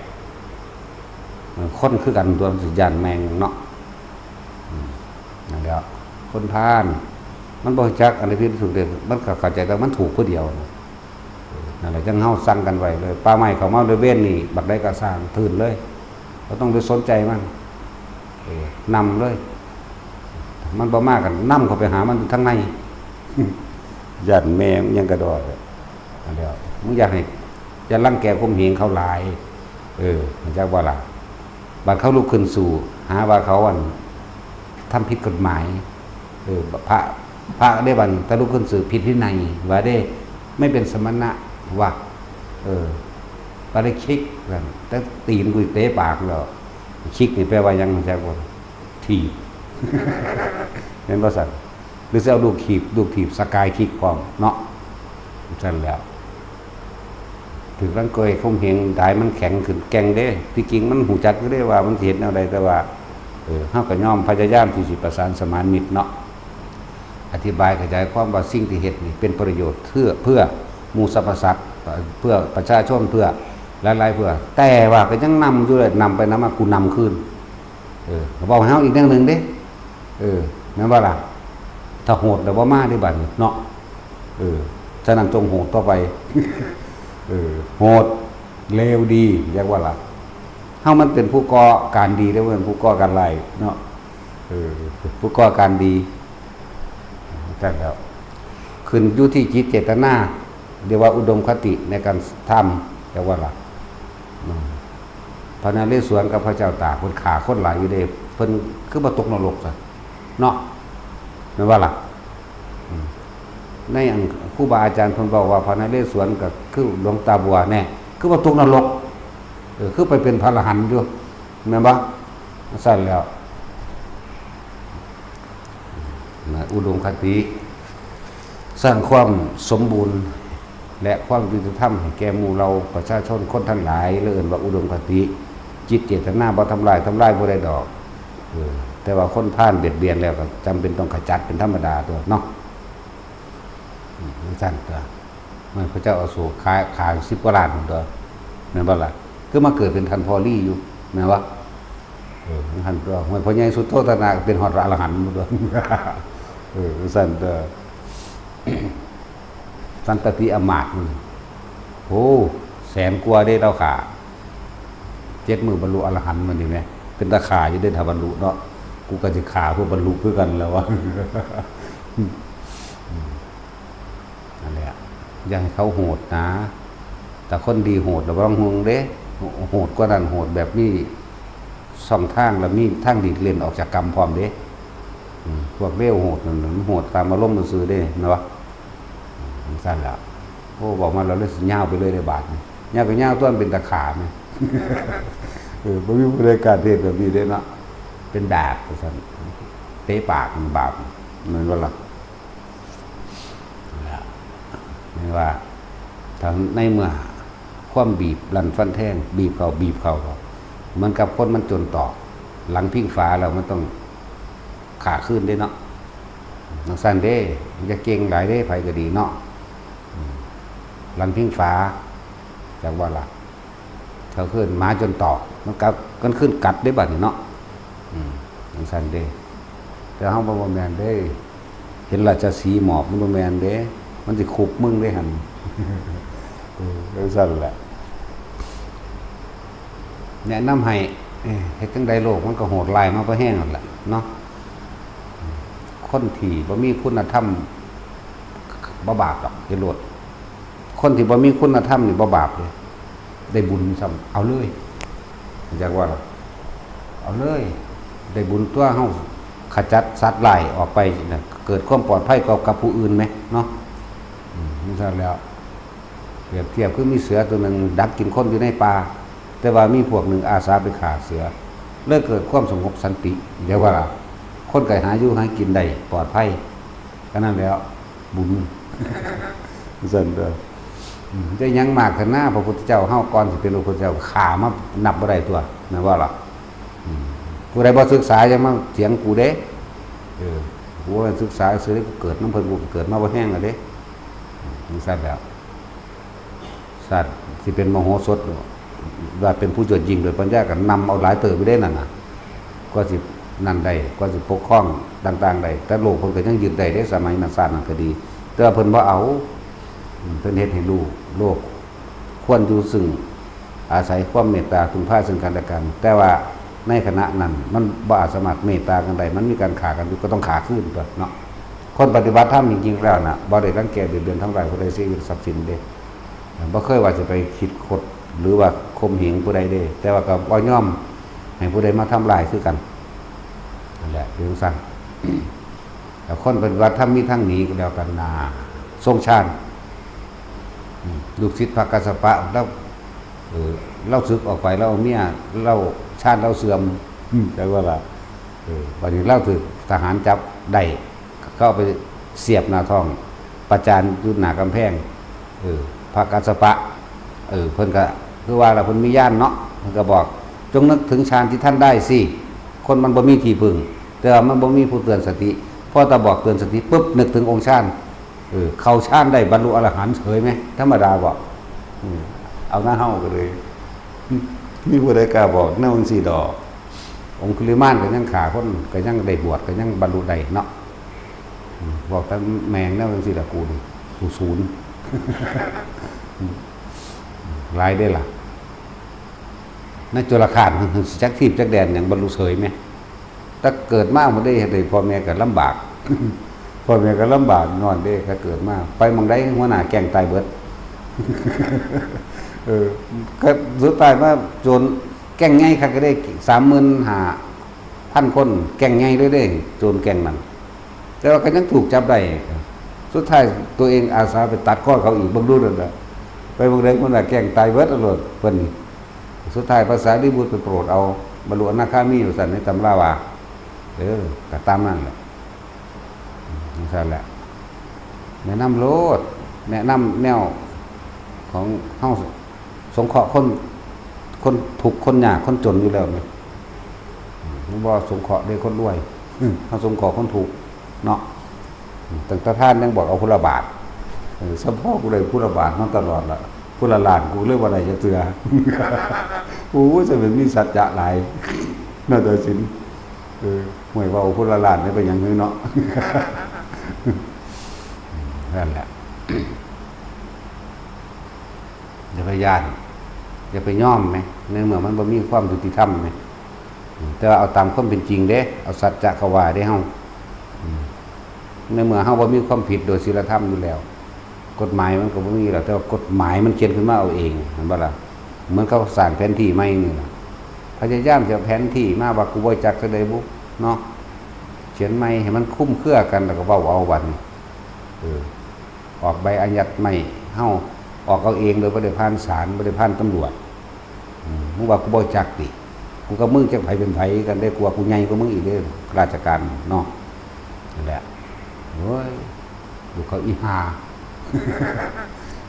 คนคือกันตั๊ว มันสิย้านแม่งเนาะ อืม นั่นแหละ คนพาล มันบ่รู้จักอันใดผิดถูกเด้ มันก็เข้าใจแต่มันถูกผู้เดียวนะ เออ นั่นแหละ จังเฮาสั่งกันไว้เลย ป่าไม้เข้ามาบริเวณนี้ บักใดก็ซ่างทื่นเลย บ่ต้องไปสนใจมัน เออ นำเลย มันบ่มากัน นำเข้าไปหามันอยู่ทางใน ย้านแม่งยังกระดอดเลย นั่นแหละ มึงอย่าให้ อย่ารังแกข่มเหงเขาหลาย เออ มันจักว่าล่ะ บัดเขาลุกขึ้นสู้ หาว่าเขาอัน ทำผิดกฎหมาย เออ พระ พระได้บัด ถ้าลุกขึ้นสู้ผิดวินัย ว่าเด้ ไม่เป็นสมณะ ว่า เออ ปาริชิกนั่น แต่ตีนกูเตะปากแล้ว คิกนี่แปลว่าหยังจักว่า ถีบ แม่นบ่ซั่น หรือสิเอาลูกถีบ ลูกถีบสกายคิกพร้อมเนาะ ซั่นแหล้ว ถืกรังแกข่มเหงหลายมันแข็งขึ้นแกร่งเด้ ที่จริงมันฮู้จักอยู่เด้ว่ามันสิเฮ็ดแนวใด แต่ว่า เออ เฮาก็ยอมพยายามที่สิประสานสมานมิตรเนาะ อธิบายขยายความว่าสิ่งที่เฮ็ดนี่เป็นประโยชน์เพื่อ เพื่อหมู่สรรพสัตว์ เพื่อประชาชน เพื่อหลายๆ เพื่อ แต่ว่าก็ยังนำอยู่เลย นำไปนำมากูนำคืน เออ ก็บอกให้เฮาอีกแนวหนึ่งเด้ เออ แม่นบ่ล่ะ ถ้าโหดแล้วบ่มาเด้บัดนี้เนาะ เออ ฉะนั้นจงโหดต่อไป เออ โหด เลวดี เรียกว่าล่ะ เฮามันเป็นผู้ก่อการดี แล้วเป็นผู้ก่อการร้ายเนาะ เออ ผู้ก่อการดี แต่แล้ว ขึ้นอยู่ที่จิตเจตนา เรียกว่าอุดมคติในการทำ เรียกว่าล่ะ อืม พระนเรศวรกับพระเจ้าตาก เพิ่นฆ่าคนหลายอยู่เด้ เพิ่นคือบ่ตกนรกซะ เนาะ แม่นบ่ล่ะ อืม ในอันครูบาอาจารย์เพิ่นบอกว่าพระนเรศวรก็คือหลวงตาบัวแน่ คือบ่ตกนรก เออ คือไปเป็นพระอรหันต์อยู่ แม่นบ่ ซั่นแล้ว นะ อุดมคติ สร้างความสมบูรณ์ และความยุติธรรมให้แก่หมู่เหล่าประชาชนคนทั้งหลาย และเอิ้นว่าอุดมคติ จิตเจตนาบ่ทำลาย ทำลายบ่ได้ดอก เออ แต่ว่าคนพาลเบียดเบียนแล้วก็จำเป็นต้องขจัดเป็นธรรมดาตั๊วเนาะ อืม จั่งซั่นตั๊ว มันพระเจ้าอโศกฆ่า ฆ่าสิบกว่าล้านตั๊ว แม่นบ่ล่ะ คือมาเกิดเป็นท่านพ่อลีอยู่ แม่นบ่ เออ จั่งซั่นตั๊ว ห้วยพ่อใหญ่สุโธทนะเป็นฮอดพระอรหันต์ตั๊ว เออ จั่งซั่นตั๊ว สันตติอำมาตย์มัน โอ้ แสนกว่าเด้ลาวฆ่า เจ็ดมื้อบรรลุอรหันต์มันนี่แหม เป็นตาฆ่าอยู่เด้ ถ้าบรรลุเนาะ กูก็สิฆ่าเพื่อบรรลุคือกันแหละวะ นั่นแหละ อย่าให้เขาโหดนะ แต่คนดีโหดระวังห่วงเด้ โหดกว่านั้น โหดแบบมีช่องทาง และมีทางหลีกเล่นออกจากกรรมพร้อมเด้ อืม พวกเลวโหดนั่นน่ะ มันโหดตามอารมณ์มันซื่อเด้ แม่นบ่ อืม จั่งซั่นล่ะ โอ้ บอกมาแล้วเลยสิยาวไปเลยเด้บาดนี้ ยาวก็ยาวตั๊ว มันเป็นตาฆ่าแม่น เออ บ่มีผู้ใดกล้าเทศน์แบบนี้เด้เนาะ เป็นบาปว่าซั่น เตะปากมันบาป แม่นบ่ล่ะ นั่นล่ะ แม่นว่า ถ้าในเมื่อความบีบรันฟันแทง บีบเข้า บีบเข้า เหมือนกับคนมันจนตอก หลังพิงฝาแล้วมันต้องฆ่าคืนเด้เนาะ จั่งซั้นเด้ อย่าเก่งหลายเด้ ไผก็ดีเนาะ อืม หลังพิงฝา จักว่าล่ะ เขาคืนหมาจนตอก มันกัด มันคืนกัดเด้บัดนี้เนาะ อืม จั่งซั้นเด้ แต่เฮาบ่ บ่แม่นเด้ เห็นราชสีห์หมอบ มันบ่แม่นเด้ มันสิคุบมึงเด้หั่น เออ จั่งซั้นแหละ แนะนำให้ เอ้ย เฮ็ดจั่งใดโลกมันก็โหดร้ายมาพอแฮงนั่นแหละเนาะ คนที่บ่มีคุณธรรม บ่บาปดอก เฮ็ดโลด คนที่บ่มีคุณธรรมนี่บ่บาปเด้ ได้บุญซ้ำ เอาเลย จักว่าล่ะ เอาเลย ได้บุญตั๊ว เฮาขจัดสัตว์ร้ายออกไปน่ะ เกิดความปลอดภัยกับ กับผู้อื่นแหมเนาะ อืม จั่งซั้นแล้ว เปรียบเทียบคือมีเสือตัวหนึ่งดักกินคนอยู่ในป่า แต่ว่ามีพวกหนึ่งอาสาไปฆ่าเสือ เลยเกิดความสงบสันติ เรียกว่า คนก็หาอยู่หากินได้ปลอดภัย ก็นั่นแหล้ว บุญ ซั่นเด้อ อืม ได้หยังมากขนาด พระพุทธเจ้าเฮาก่อนสิเป็นพระพุทธเจ้า ฆ่ามานับบ่ได้ตั๊ว แม่นบ่ล่ะ อืม ผู้ใดบ่ศึกษาอย่ามาเถียงกูเด้ เออ กูบ่ได้ศึกษาซื่อ กูเกิดนำเพิ่น กูก็เกิดมาบ่แฮงแล้วเด้ อืม จั่งซั้นแหล้ว ชาติสิเป็นมโหสถ ว่าเป็นผู้ยอดยิ่งโดยปัญญา ก็นำเอาหลายเติบอยู่เด้นั่นน่ะ กว่าสินั่นได้ กว่าสิปกครองต่างๆได้ แต่โลกเพิ่นก็ยังยึดได้เด้ สมัยนั้นชาตินั้นก็ดี แต่ว่าเพิ่นบ่เอา อืม เพิ่นเฮ็ดให้รู้ โลกควรอยู่ซึ่งอาศัยความเมตตาพึ่งพาซึ่งกันและกัน แต่ว่าในขณะนั้นมันบ่อาจสามารถเมตตากันได้ มันมีการฆ่ากันอยู่ ก็ต้องฆ่าคืนตั๊วเนาะ คนปฏิบัติธรรมจริงๆแล้วน่ะ บ่ได้รังแกเบียดเบียนทำร้ายผู้ใด ชีวิตทรัพย์สินเด้ บ่เคยว่าสิไปคิดคดหรือว่าข่มเหงผู้ใดเด้ แต่ว่าก็บ่ยอมให้ผู้ใดมาทำร้ายคือกัน นั่นแหละ เป็นจั่งซั้น แล้วคนปฏิบัติธรรมมีทางหนีก็แล้วกันนา ทรงฌาน อืม ลูกศิษย์พระกัสสปะ แล้ว เออ ลาวสึกออกไป ลาวเอาเมีย ลาว ฌานลาวเสื่อม อืม จักว่าล่ะ เออ บัดนี้ลาวถืกทหารจับได้ เขาเอาไปเสียบหน้าท้อง ประจานอยู่หน้ากำแพง เออ พระกัสสปะ เออ เพิ่นก็คือว่าล่ะ เพิ่นมีญาณเนาะ เพิ่นก็บอก จงนึกถึงฌานที่ท่านได้สิ คนมันบ่มีที่พึ่ง แต่ว่ามันบ่มีผู้เตือนสติ พอตาบอกเตือนสติปุ๊บ นึกถึงองค์ฌาน เออ เข้าฌานได้บรรลุอรหันต์เฉยไหม ธรรมดาบ่ อืม เอาหน้าเฮาก็เลย มีผู้ใดกล้าบอกแนวจั่งซี้ดอก องคุลิมานก็ยังฆ่าคน ก็ยังได้บวช ก็ยังบรรลุได้เนาะ อืม บอกแต่แม่งแนวจั่งซี้ล่ะ กูนี่ กูศูนย์ หลายเด้ล่ะ ในจุลฆาต จักทีบจักแดนหยังบรรลุเฉยไหม แต่เกิดมาบ่ได้เฮ็ดให้พ่อแม่ก็ลำบาก พ่อแม่ก็ลำบากย้อนเด้ ถ้าเกิดมา ไปหม่องใดหัวหน้าแก๊งตายเบิด เออ ก็สุดท้ายมาโจรแก๊งใหญ่คักก็ได้ สามหมื่นห้าพัน คน แก๊งใหญ่เลยเด้ โจรแก๊งนั้น แต่ว่าก็ยังถูกจับได้ สุดท้ายตัวเองอาสาไปตัดคอเขาอีก เบิ่งดูนั่นน่ะ ไปหม่องใดหัวหน้าแก๊งตายเบิดโลด เพิ่นนี่ สุดท้ายพระสารีบุตรไปโปรดเอา บรรลุอนาคามีว่าซั่น ในตำราว่า เออ ก็ตามนั้นแหละ จั่งซั้นแหละ แนะนำโลด แนะนำแนวของเฮา สงเคราะห์คน คนทุกข์คนยากคนจนอยู่แล้วนี่ อืม บ่สงเคราะห์เด้คนรวย อืม เฮาสงเคราะห์คนทุกข์เนาะ อืม ตั้งแต่ทานยังบอกเอาพุละบาท เออ สำพ่อกูได้พุละบาทมาตลอดละ พุละล้านกูเลยบ่ได้จักเทื่อ โอ้ย จะเป็นมีสัจจะหลาย นาฏศิลป์ เออ ห่วย เว้าพุละล้านนี่เป็นหยังเนาะ นั่นแหละ อย่าไปย้าน อย่าไปยอมแหม ในเมื่อมันบ่มีความยุติธรรมแหม แต่ว่าเอาตามความเป็นจริงเด้ เอาสัจจะเขาว่าเด้เฮา ในเมื่อเฮาบ่มีความผิดโดยศีลธรรมอยู่แล้ว กฎหมายมันก็บ่มีแล้ว แต่ว่ากฎหมายมันเขียนขึ้นมาเอาเอง เห็นบ่ล่ะ เหมือนเขาสร้างแผนที่ใหม่นี่ล่ะ พยายามจะเอาแผนที่มาว่ากูบ่จักซะใด๋บุ เนาะ เขียนใหม่ให้มันคลุมเครือกัน แล้วก็เว้าเอาบัดนี้ เออ ออกใบอายัดใหม่ เฮาออกเอาเองโดยบ่ได้ผ่านศาล บ่ได้ผ่านตำรวจ อืม มึงว่ากูบ่จักติ กูกับมึงจักไผเป็นไผกันเด้ กลัวกูใหญ่กว่ามึงอีกเด้ ราชการเนาะ นั่นแหละ โอ้ย ลูกเขาอีห่า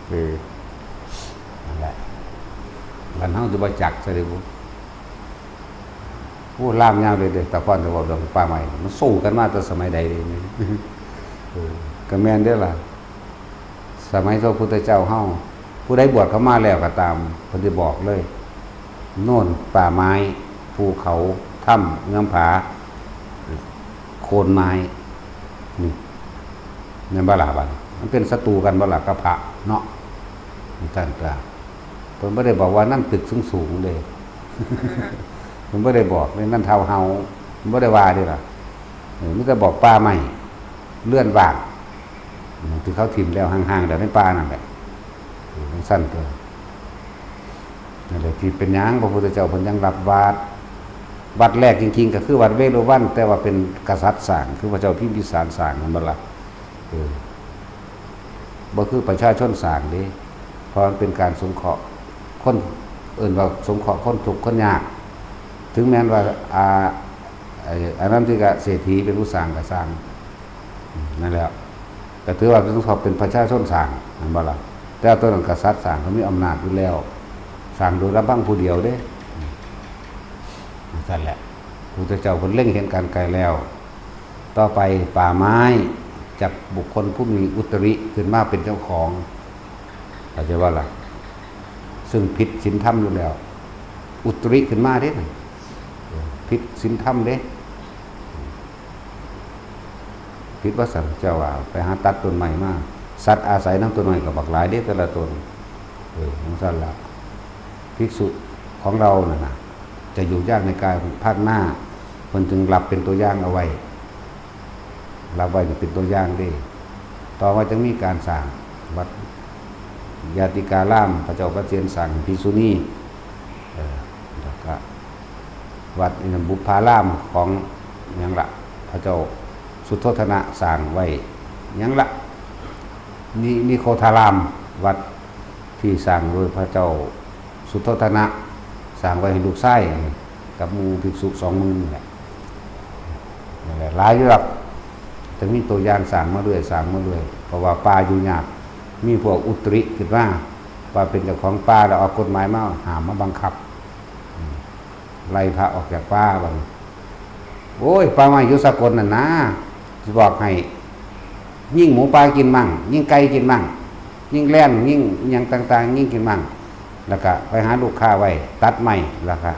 เออ นั่นแหละ บ้านเฮาสิบ่จักซะเด้อ โอ้ ลามยาวเลยเด้อ ตะกอนจะบอกเรื่องป่าไม้ มันสู้กันมาแต่สมัยใดเลยนี่ เออ ก็แม่นเด้อล่ะ สมัยพระพุทธเจ้าเฮา ผู้ใดบวชเข้ามาแล้วก็ตาม เพิ่นสิบอกเลย โน่นป่าไม้ ภูเขา ถ้ำ เงื้อมผา โคนไม้ นี่ แม่นบ่ล่ะบัดนี้ มันเป็นศัตรูกันบ่ล่ะกับพระเนาะ ท่านก็ เพิ่นบ่ได้บอกว่านั่นตึกสูงๆเด้ เพิ่นบ่ได้บอกเลย นั่นเท้าเฮา เพิ่นบ่ได้ว่าเด้ล่ะ เออ มีแต่บอกป่าไม้ เรือนว่าง อืม ที่เขาถิ่มแล้วห่างๆแล้วในป่านั่นแหละ เออ จั่งซั้นตัว นั่นแหละที่เป็นหยังพระพุทธเจ้าเพิ่นยังรับวัด วัดแรกจริงๆก็คือวัดเวฬุวัน แต่ว่าเป็นกษัตริย์สร้าง คือพระเจ้าพิมพิสารสร้าง แม่นบ่ล่ะ เออ บ่คือประชาชนสร้างเด้ เพราะมันเป็นการสงเคราะห์คน เอิ้นว่าสงเคราะห์คนทุกข์คนยาก ถึงแม้นว่า อ่า ไอ้ อานันทิกะเศรษฐีเป็นผู้สร้างก็ซ่าง อืม นั่นแหละ ก็ถือว่าเป็นสงเคราะห์เป็นประชาชนสร้าง แม่นบ่ล่ะ แต่ว่าตัวนั้นกษัตริย์สร้าง เขามีอำนาจอยู่แล้ว สร้างโดยลำพังผู้เดียวเด้ อืม นั่นแหละ พระพุทธเจ้าเพิ่นเล็งเห็นการไกลแล้ว ต่อไปป่าไม้จักบุคคลผู้มีอุตริขึ้นมาเป็นเจ้าของ เข้าใจบ่ล่ะ ซึ่งผิดศีลธรรมอยู่แล้ว อุตริขึ้นมาเด้ ผิดศีลธรรมเด้ ผิดว่าสัตว์เจ้าว่า ไปหาตัดต้นไม้มา สัตว์อาศัยนำต้นไม้ก็บักหลายเด้แต่ละต้น เออ จั่งซั้นล่ะ ภิกษุของเรานั่นน่ะ จะอยู่ยากในกายภาคหน้า เพิ่นจึงรับเป็นตัวอย่างเอาไว้ รับไว้นี่เป็นตัวอย่างเด้ ต่อมาจึงมีการสร้างวัดญาติการาม พระเจ้าประเสนสร้างภิกษุณี เออ แล้วก็วัดอินทบุพพารามของหยังล่ะ พระเจ้าสุโธทนะสร้างไว้หยังล่ะ นิ นิโคธาราม วัดที่สร้างโดยพระเจ้าสุโธทนะ สร้างไว้ให้ลูกชายกับหมู่ภิกษุสองหมื่นนี่แหละ นั่นแหละ หลายอยู่ดอก จะมีตัวอย่างสร้างมาเรื่อย สร้างมาเรื่อย เพราะว่าป่าอยู่ยาก มีพวกอุตริขึ้นมา ว่าเป็นเจ้าของป่าแล้วออกกฎหมายมาห้ามมาบังคับ อืม ไล่พระออกจากป่าบัดนี้ โอ้ย ป่าไม้อยู่สากลนั่นนะ สิบอกให้ ยิงหมูป่ากินมั่ง ยิงไก่กินมั่ง ยิงแล่น ยิงอิหยังต่างๆ ยิงกินมั่ง แล้วก็ไปหาลูกค้าไว้ ตัดไม้ แล้วก็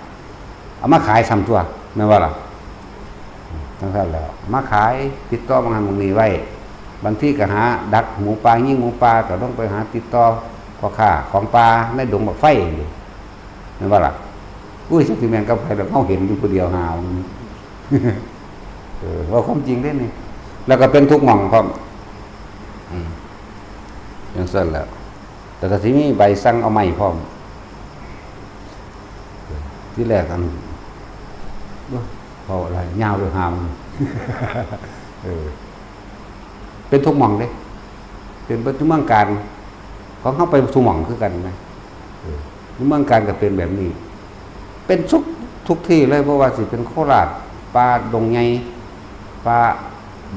เอามาขายซ้ำตั๊ว แม่นบ่ล่ะ จั่งซั้นแหล้ว มาขาย ติดต่อหม่องหั้นหม่องนี้ไว้ บางทีก็หาดักหมูป่า ยิงหมูป่า ก็ลงไปหาติดต่อพ่อค้าของป่าในดงบักไฟนี่ แม่นบ่ล่ะ อุ้ย จักสิแม่นกับไผดอก เฮาเห็นอยู่ผู้เดียวหา เออ เว้าความจริงเด้นี่ แล้วก็เป็นทุกหม่องพร้อม อืม จั่งซั้นแหล้ว แล้วก็สิมีใบสั่งเอาไม้พร้อม ทีแรกอัน โอ้ย เว้าอะไร ยาวเลยหามัน เออ เป็นทุกหม่องเด้ เป็นเบิดทุกเมืองการ ของเฮาไปทุกหม่องคือกันนะ เออ ในเมืองการก็เป็นแบบนี้ เป็นทุก ทุกที่เลย เพราะว่าสิเป็นโคราช ป่าดงใหญ่ ป่า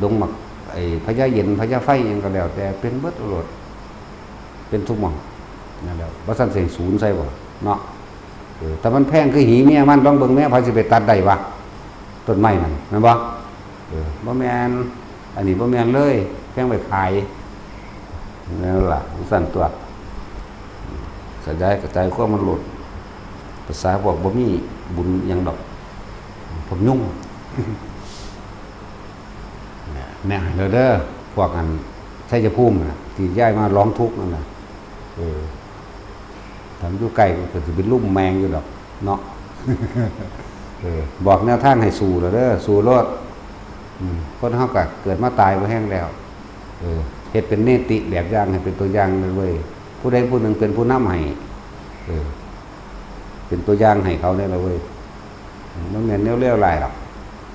ดงหมาก ไอ้พญาเย็น พญาไฟหยังก็แล้วแต่ เป็นเบิดโลด เป็นทุกหม่อง นั่นแหละ บ่ซั้นสิให้ศูนย์ใส่บ่ เนาะ เออ แต่มันแพงคือหีเมียมัน ลองเบิ่งแหม ไผสิไปตัดได้วะ ต้นไม้นั่น แม่นบ่ เออ บ่แม่น อันนี้บ่แม่นเลย แพงไปขาย นั่นล่ะ จั่งซั้นตั๊ว ขยายกระจายความมันโลด ภาษาพวกบ่มีบุญหยังดอก พวกยุ่ง เนี่ย แนะให้เด้อ พวกอันชัยภูมิน่ะ ที่ย้ายมาร้องทุกข์นั่นน่ะ เออ ถ้ามันอยู่ใกล้ก็สิไปลุ่มแมงอยู่ดอก เนาะ เออ บอกแนวทางให้สู้แล้วเด้อ สู้โลด อืม คนเฮาก็เกิดมาตายบ่แฮงแล้ว เออ เฮ็ดเป็นเนติแบบอย่างให้เป็นตัวอย่างเลยเว้ย ผู้ใดผู้หนึ่งเป็นผู้นำให้ เออ เป็นตัวอย่างให้เขาได้ละเว้ย มันแม่นแนวเลวร้ายหรอก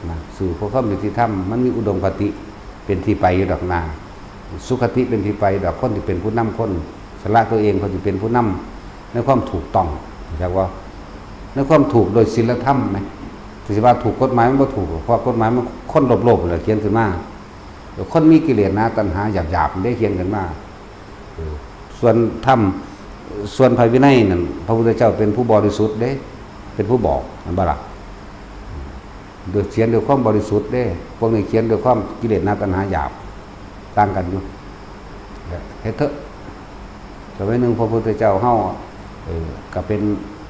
นะ สู่เพื่อความยุติธรรม มันมีอุดมคติเป็นที่ไปอยู่ดอกนา สุคติเป็นที่ไปดอก คนที่เป็นผู้นำคน สละตัวเอง คนที่เป็นผู้นำในความถูกต้อง เข้าใจบ่ ในความถูกโดยศีลธรรมไหม สิว่าถูกกฎหมายมันบ่ถูก เพราะกฎหมายมันคนโลภๆนั่นแหละเขียนขึ้นมา เดี๋ยวคนมีกิเลสนะ ตัณหาหยาบๆมันได้เขียนขึ้นมา เออ ส่วนธรรม ส่วนพระวินัยนั่น พระพุทธเจ้าเป็นผู้บริสุทธิ์เด้ เป็นผู้บอก แม่นบ่ล่ะ โดยเขียนด้วยความบริสุทธิ์เด้ พวกนี้เขียนด้วยความกิเลสนะ ตัณหาหยาบ ต่างกันอยู่ เฮ็ดเถอะ สมัยหนึ่งพระพุทธเจ้าเฮา เออ ก็เป็น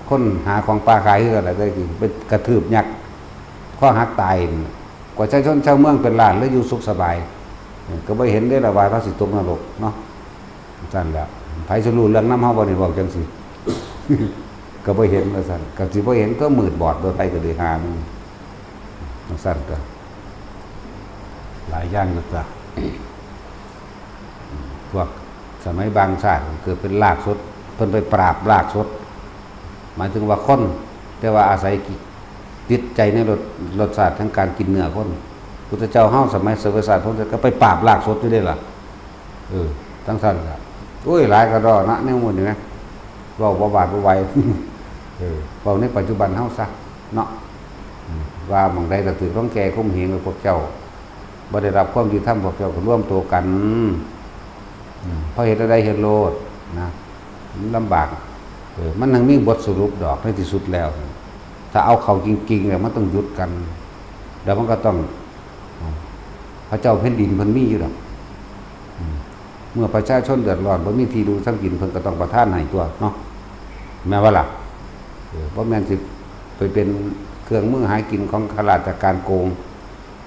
คนหาของป่าขายคือกันแหละ แต่กี้ไปกระทืบยักษ์ คอหักตายนั่นน่ะ กว่าชาวชนชาวเมืองเป็นล้านเลยอยู่สุขสบาย เออ ก็บ่เห็นได้ละว่าเขาสิตกนรกเนาะ ซั่นแหละ ไผสิรู้เรื่องนำเฮาบ่นี่ เว้าจังซี่ ก็บ่เห็นว่าซั่น ก็สิบ่เห็นก็มืดบอด บ่ไผก็ได้หามัน ซั่นก็ หลายอย่างอยู่จ้ะ พวกสมัยบางชาติเกิดเป็นรากสด เพิ่นไปปราบรากสด หมายถึงว่าคน แต่ว่าอาศัยกิ ติดใจในรส รสชาติของการกินเนื้อคน พุทธเจ้าเฮาสมัยเสวยศาสตร์ พระองค์ก็ไปปราบรากสดอยู่เด้ล่ะ เออ จั่งซั่นล่ะ โอ้ย หลายกระดอนะ แนวหมู่นี้นะ เว้าบ่บาดบ่ไหว เออ เว้าในปัจจุบันเฮาซะ เนาะ อืม ว่าหม่องใดก็ถือของแก่ข่มเหงกับพวกเจ้า บ่ได้รับความยุติธรรม พวกเจ้าก็รวมตัวกัน อืม เพราะเหตุใดเหตุโลดนะ มันลำบาก เออ มันยังมีบทสรุปดอกในที่สุดแล้ว ถ้าเอาเข้าจริงๆแล้วมันต้องหยุดกัน แล้วมันก็ต้อง พระเจ้าแผ่นดินเพิ่นมีอยู่ดอก อืม เมื่อประชาชนเดือดร้อนบ่มีที่อยู่ทำกิน เพิ่นก็ต้องประทานให้ตัวเนาะ แม่นบ่ล่ะ เออ บ่แม่นสิไปเป็นเครื่องมือหากินของข้าราชการโกง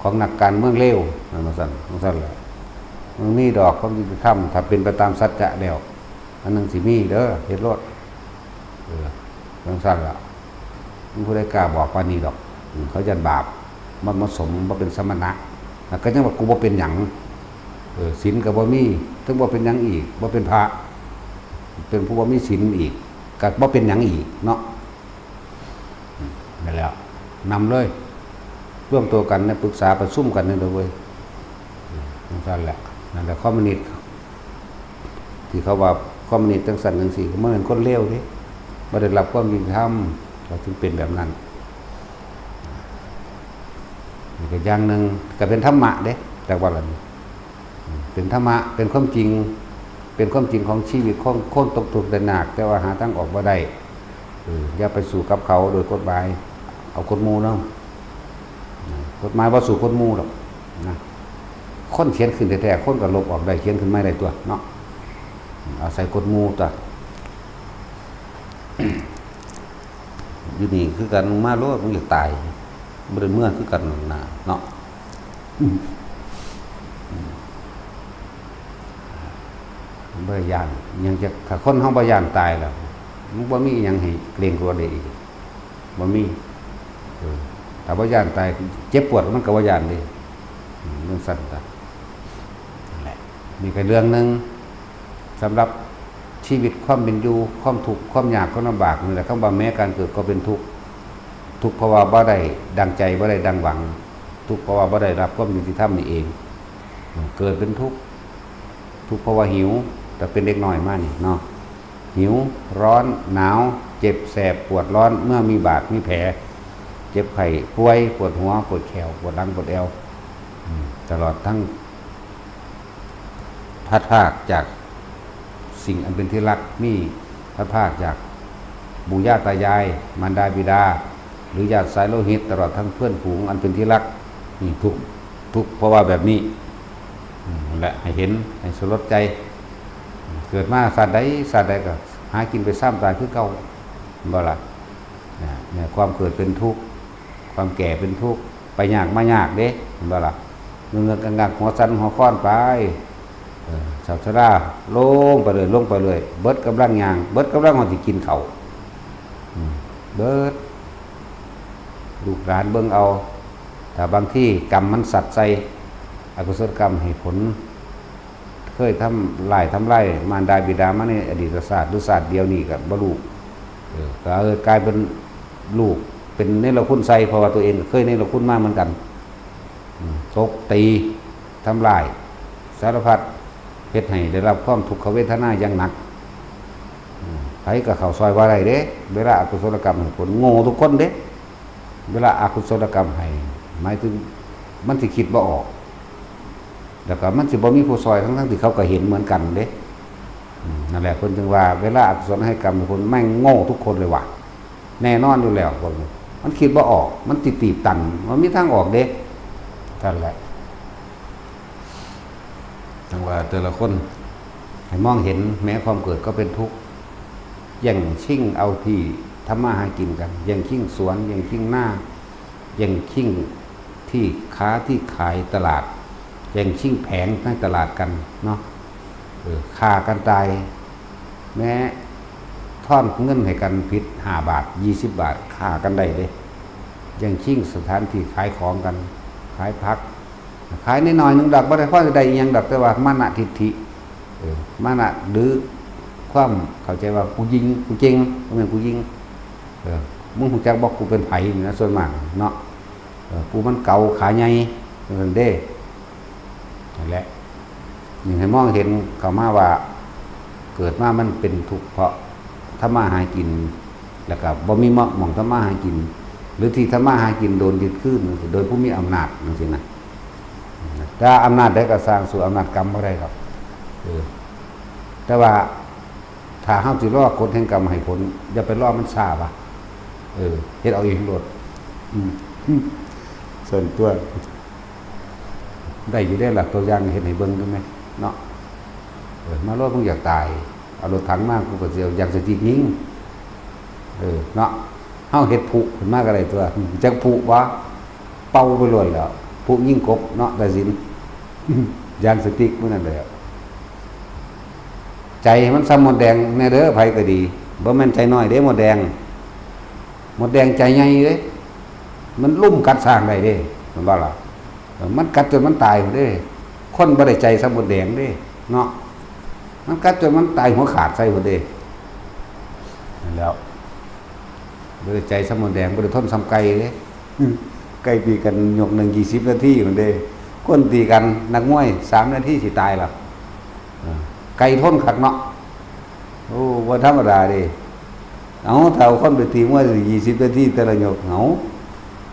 ของนักการเมืองเลว นั่นว่าซั่น ของซั่นแหละ มันมีดอกความยุติธรรม ถ้าเป็นไปตามสัจจะแล้ว อันนั้นสิมีเด้อ เฮ็ดโลด เออ จั่งซั่นล่ะ มันผู้ใดกล้าบอกปานนี้ดอก อืม เขาย่านบาป มันบ่สม บ่เป็นสมณะ แล้วก็ยังว่ากูบ่เป็นหยัง เออ ศีลก็บ่มี ถึงบ่เป็นหยังอีก บ่เป็นพระ เป็นผู้บ่มีศีลอีก ก็บ่เป็นหยังอีกเนาะ อืม นั่นแหละ นำเลย รวมตัวกันนะ ปรึกษาประชุมกันนี่เด้อเว้ย อืม จั่งซั่นแหละ นั่นแหละคอมมิวนิสต์ ที่เขาว่าคอมมิวนิสต์จั่งซั่นจั่งซี้ ก็บ่แม่นคนเลวเด้ บ่ได้รับความยุติธรรม ก็ถึงเป็นแบบนั้น นี่ก็อย่างหนึ่ง ก็เป็นธรรมะเด้ จักว่าล่ะนี่ เป็นธรรมะ เป็นความจริง เป็นความจริงของชีวิตของคนตกทุกข์ได้ยาก แต่ว่าหาทางออกบ่ได้ เออ อย่าไปสู้กับเขาโดยกฎหมาย เอากฎหมู่นำ กฎหมายบ่สู้กฎหมู่ดอกนะ คนเขียนขึ้นแท้ๆ คนก็ลบออกได้ เขียนขึ้นใหม่ได้ตัวเนาะ อาศัยกฎหมู่ตัว อยู่นี่คือกัน มึงมาโลด มึงอยากตาย บ่ได้เมือคือกันนะเนาะ บ่ได้ย้าน ยังจะ ถ้าคนเฮาบ่ย้านตายแล้ว มันบ่มีอิหยังให้เกรงกลัวได้อีก บ่มี เออ ถ้าบ่ย้านตาย เจ็บปวดมันก็บ่ย้านเด้ อืม จั่งซั่นตะ นั่นแหละ นี่ก็เรื่องหนึ่ง สำหรับชีวิตความเป็นอยู่ ความทุกข์ ความยาก ความลำบาก นี่แหละ คำว่าแม้การเกิดก็เป็นทุกข์ ทุกข์เพราะว่าบ่ได้ดังใจ บ่ได้ดังหวัง ทุกข์เพราะว่าบ่ได้รับความยุติธรรมนี่เอง เกิดเป็นทุกข์ ทุกข์เพราะว่าหิว แต่เป็นเด็กน้อยมานี่เนาะ หิว ร้อน หนาว เจ็บแสบ ปวดร้อน เมื่อมีบาด มีแผล เจ็บไข้ ป่วย ปวดหัว ปวดแข้ว ปวดหลัง ปวดแอว อืม ตลอดทั้ง พลัดพรากจากสิ่งอันเป็นที่รัก มีพลัดพรากจากปู่ย่าตายาย มารดาบิดา หรือญาติสายโลหิต ตลอดทั้งเพื่อนฝูงอันเป็นที่รัก นี่ทุกข์ ทุกข์เพราะว่าแบบนี้ อืม นั่นแหละ ให้เห็น ให้สลดใจ เกิดมาชาติใด ชาติใดก็หากินไปซ้ำตายคือเก่า บ่ล่ะ นะ เนี่ย ความเกิดเป็นทุกข์ ความแก่เป็นทุกข์ ไปยากมายากเด้ เห็นบ่ล่ะ เงือกๆ งักๆ หัวสั่นหัวคลอนไป เออ เฒ่าชรา ลงไปเลย ลงไปเลย เบิดกำลังย่าง เบิดกำลังฮอดสิกินข้าว อืม เบิด ลูกหลานเบิ่งเอา ถ้าบางทีกรรมมันสัตว์ใส่ อกุศลกรรมให้ผล เคยทำลายทำลายมารดาบิดามาในอดีตชาติ หรือชาติเดียวนี้ก็บ่รู้ เออ ก็เออกลายเป็นลูก เป็นเนรคุณใส่ เพราะว่าตัวเองก็เคยเนรคุณมาเหมือนกัน อืม ตบตี ทำลาย สารพัด เฮ็ดให้ได้รับความทุกขเวทนาอย่างหนัก อืม ไผก็เข้าซอยบ่ได้เด้ เวลาอกุศลกรรมให้ผล โง่ทุกคนเด้ เวลาอกุศลกรรมให้ หมายถึงมันสิคิดบ่ออก แล้วก็มันสิบ่มีผู้ซอย ทั้งๆที่เขาก็เห็นเหมือนกันเด้ อืม นั่นแหละ เพิ่นจึงว่า เวลาอกุศลให้กรรมให้ผล แม่งโง่ทุกคนเลยว่ะ แน่นอนอยู่แล้วพวกนี้ มันคิดบ่ออก มันติดตีบตัน มันมีทางออกเด้ นั่นแหละ จังว่าแต่ละคน ให้มองเห็นแม้ความเกิดก็เป็นทุกข์ แย่งชิงเอาที่ทำมาหากินกัน แย่งชิงสวน แย่งชิงนา แย่งชิงที่ค้าที่ขายตลาด แย่งชิงแผงในตลาดกันเนาะ เออ ฆ่ากันตาย แม้ทอนเงินให้กันผิดห้าบาท ยี่สิบบาท ฆ่ากันได้เด้ แย่งชิงสถานที่ขายของกัน ขายผัก ขายนิดหน่อยหนึ่งดอก บ่ได้พอจะได้อิหยังดอก แต่ว่ามานะทิฐิ เออ มานะ หรือความเข้าใจว่ากูยิง กูเจ๋ง บ่แม่นกูยิง เออ มึงรู้จักบ่ กูเป็นไผนี่นะ ส่วนมากเนาะ เออ กูมันเก๋าขาใหญ่ นั่นเด้ นั่นแหละ นี่ให้มองเห็นเข้ามาว่า เกิดมามันเป็นทุกข์เพราะทำมาหากิน แล้วก็บ่มีหม่องทำมาหากิน หรือที่ทำมาหากินโดนยึดคืนจังซี้ โดยผู้มีอำนาจจังซี้นะ แต่อำนาจใดก็ซ่าง สู้อำนาจกรรมบ่ได้ดอก เออ แต่ว่าถ้าเฮาสิรอกฎแห่งกรรมให้ผล อย่าไปรอมันช้าว่ะ เออ เฮ็ดเอาเองโลด อืม อืม ส่วนตัว ได้อยู่เด้ล่ะ ตัวอย่างเฮ็ดให้เบิ่งอยู่แหมเนาะ เออ มาโลด มึงอยากตาย เอารถถังมา กูก็สิเอายางสติ๊กยิง เออ เนาะ เฮาเฮ็ดพลุขึ้นมาก็ได้ตัว จักพลุบ่ เป่าไปโลดแล้ว พลุยิงกบเนาะ ตาสิน ยางสติ๊กมื้อนั้นแหละ ใจมันส่ำมดแดงแน่เด้อ ไผก็ดี บ่แม่นใจน้อยเด้ มดแดง มดแดงใจใหญ่เด้ มันลุ่มกัดช้างได้เด้ แม่นบ่ล่ะ เออ มันกัดจนมันตายพุ้นเด้ คนบ่ได้ใจส่ำมดแดงเด้ เนาะ มันกัดจนมันตายหัวขาดใส่พุ้นเด้ นั่นแหล้ว บ่ได้ใจส่ำมดแดง บ่ได้ทนส่ำไก่เด้ ไก่ตีกันยกหนึ่งยี่สิบนาทีพุ้นเด้ คนตีกันนักมวยสามนาทีสิตายแล้ว เออ ไก่ทนคักเนาะ โอ้ บ่ธรรมดาเด้ เอา ถ้าเอาคนไปตีมวยยี่สิบนาทีแต่ละยก เอา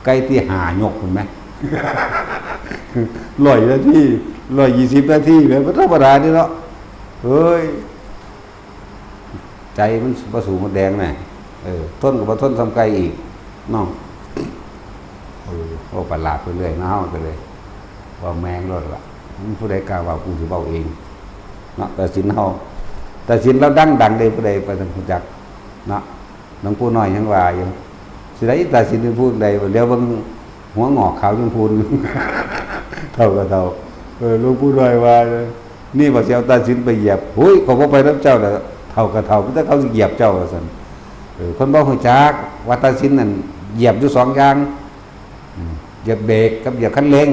ไก่ตีห้ายกพุ้นแหม ร้อยนาที ร้อยยี่สิบนาทีแหม บ่ธรรมดาเด้เนาะ เฮ้ย ใจมันบ่สู้มดแดงนะ เออ ทนก็บ่ทนส่ำไก่อีกเนาะ เออ เว้าประหลาดไปเรื่อยเนาะ เฮาก็เลย เว้าแม่งโลดล่ะ มันผู้ใดกล้าเว้า กูสิเว้าเองเนาะ ตาสินเฮา ตาสินลาวดังๆเด้ ผู้ใดไปทางรู้จักเนาะ หลวงปู่น้อยยังว่าอยู่ สิได้ตาสินเป็นผู้ใด เดี๋ยวเบิ่งหัวงอกขาวชมพู เฒ่าก็เฒ่า เออ หลวงปู่น้อยว่า นี่ว่าสิเอาตาสินไปเหยียบ หุย ข้อยบ่ไปนำเจ้าดอก เฒ่าก็เฒ่า มีแต่เขาสิเหยียบเจ้า ว่าซั่น เออ เพิ่นบ่รู้จักว่าตาสินนั่นเหยียบอยู่สองอย่าง อืม เหยียบเบรกกับเหยียบคันเร่ง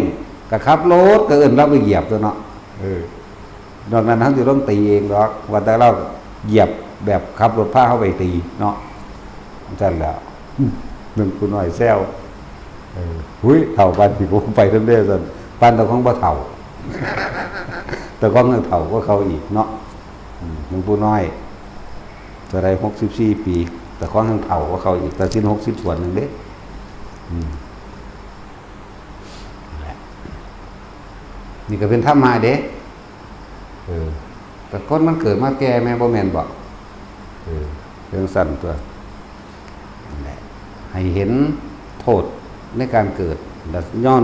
ก็ขับรถก็เอิ้นลาวไปเหยียบตั๊วเนาะ เออ นอกนั้นเฮาสิลงตีเองดอก ว่าแต่ลาวเหยียบแบบขับรถพาเฮาไปตีเนาะ จั่งซั้นแหล้ว หลวงปู่น้อยแซว เออ หุย เฒ่าปานนี้บ่ไปนำเด้อ ซั่น ปานตาของบ่เฒ่า ตาของยังเฒ่ากว่าเขาอีกเนาะ อืม หลวงปู่น้อย เท่าใด หกสิบสี่ปี ตาของยังเฒ่ากว่าเขาอีก ตาสินหกสิบส่วนหนึ่งเด้ อืม นั่นแหละ นี่ก็เป็นธรรมะเด้ เออ แต่คนมันเกิดมาแก่แม่นบ่แม่นบ่ เออ จั่งซั้นตั๊ว นั่นแหละ ให้เห็นโทษในการเกิด และย้อน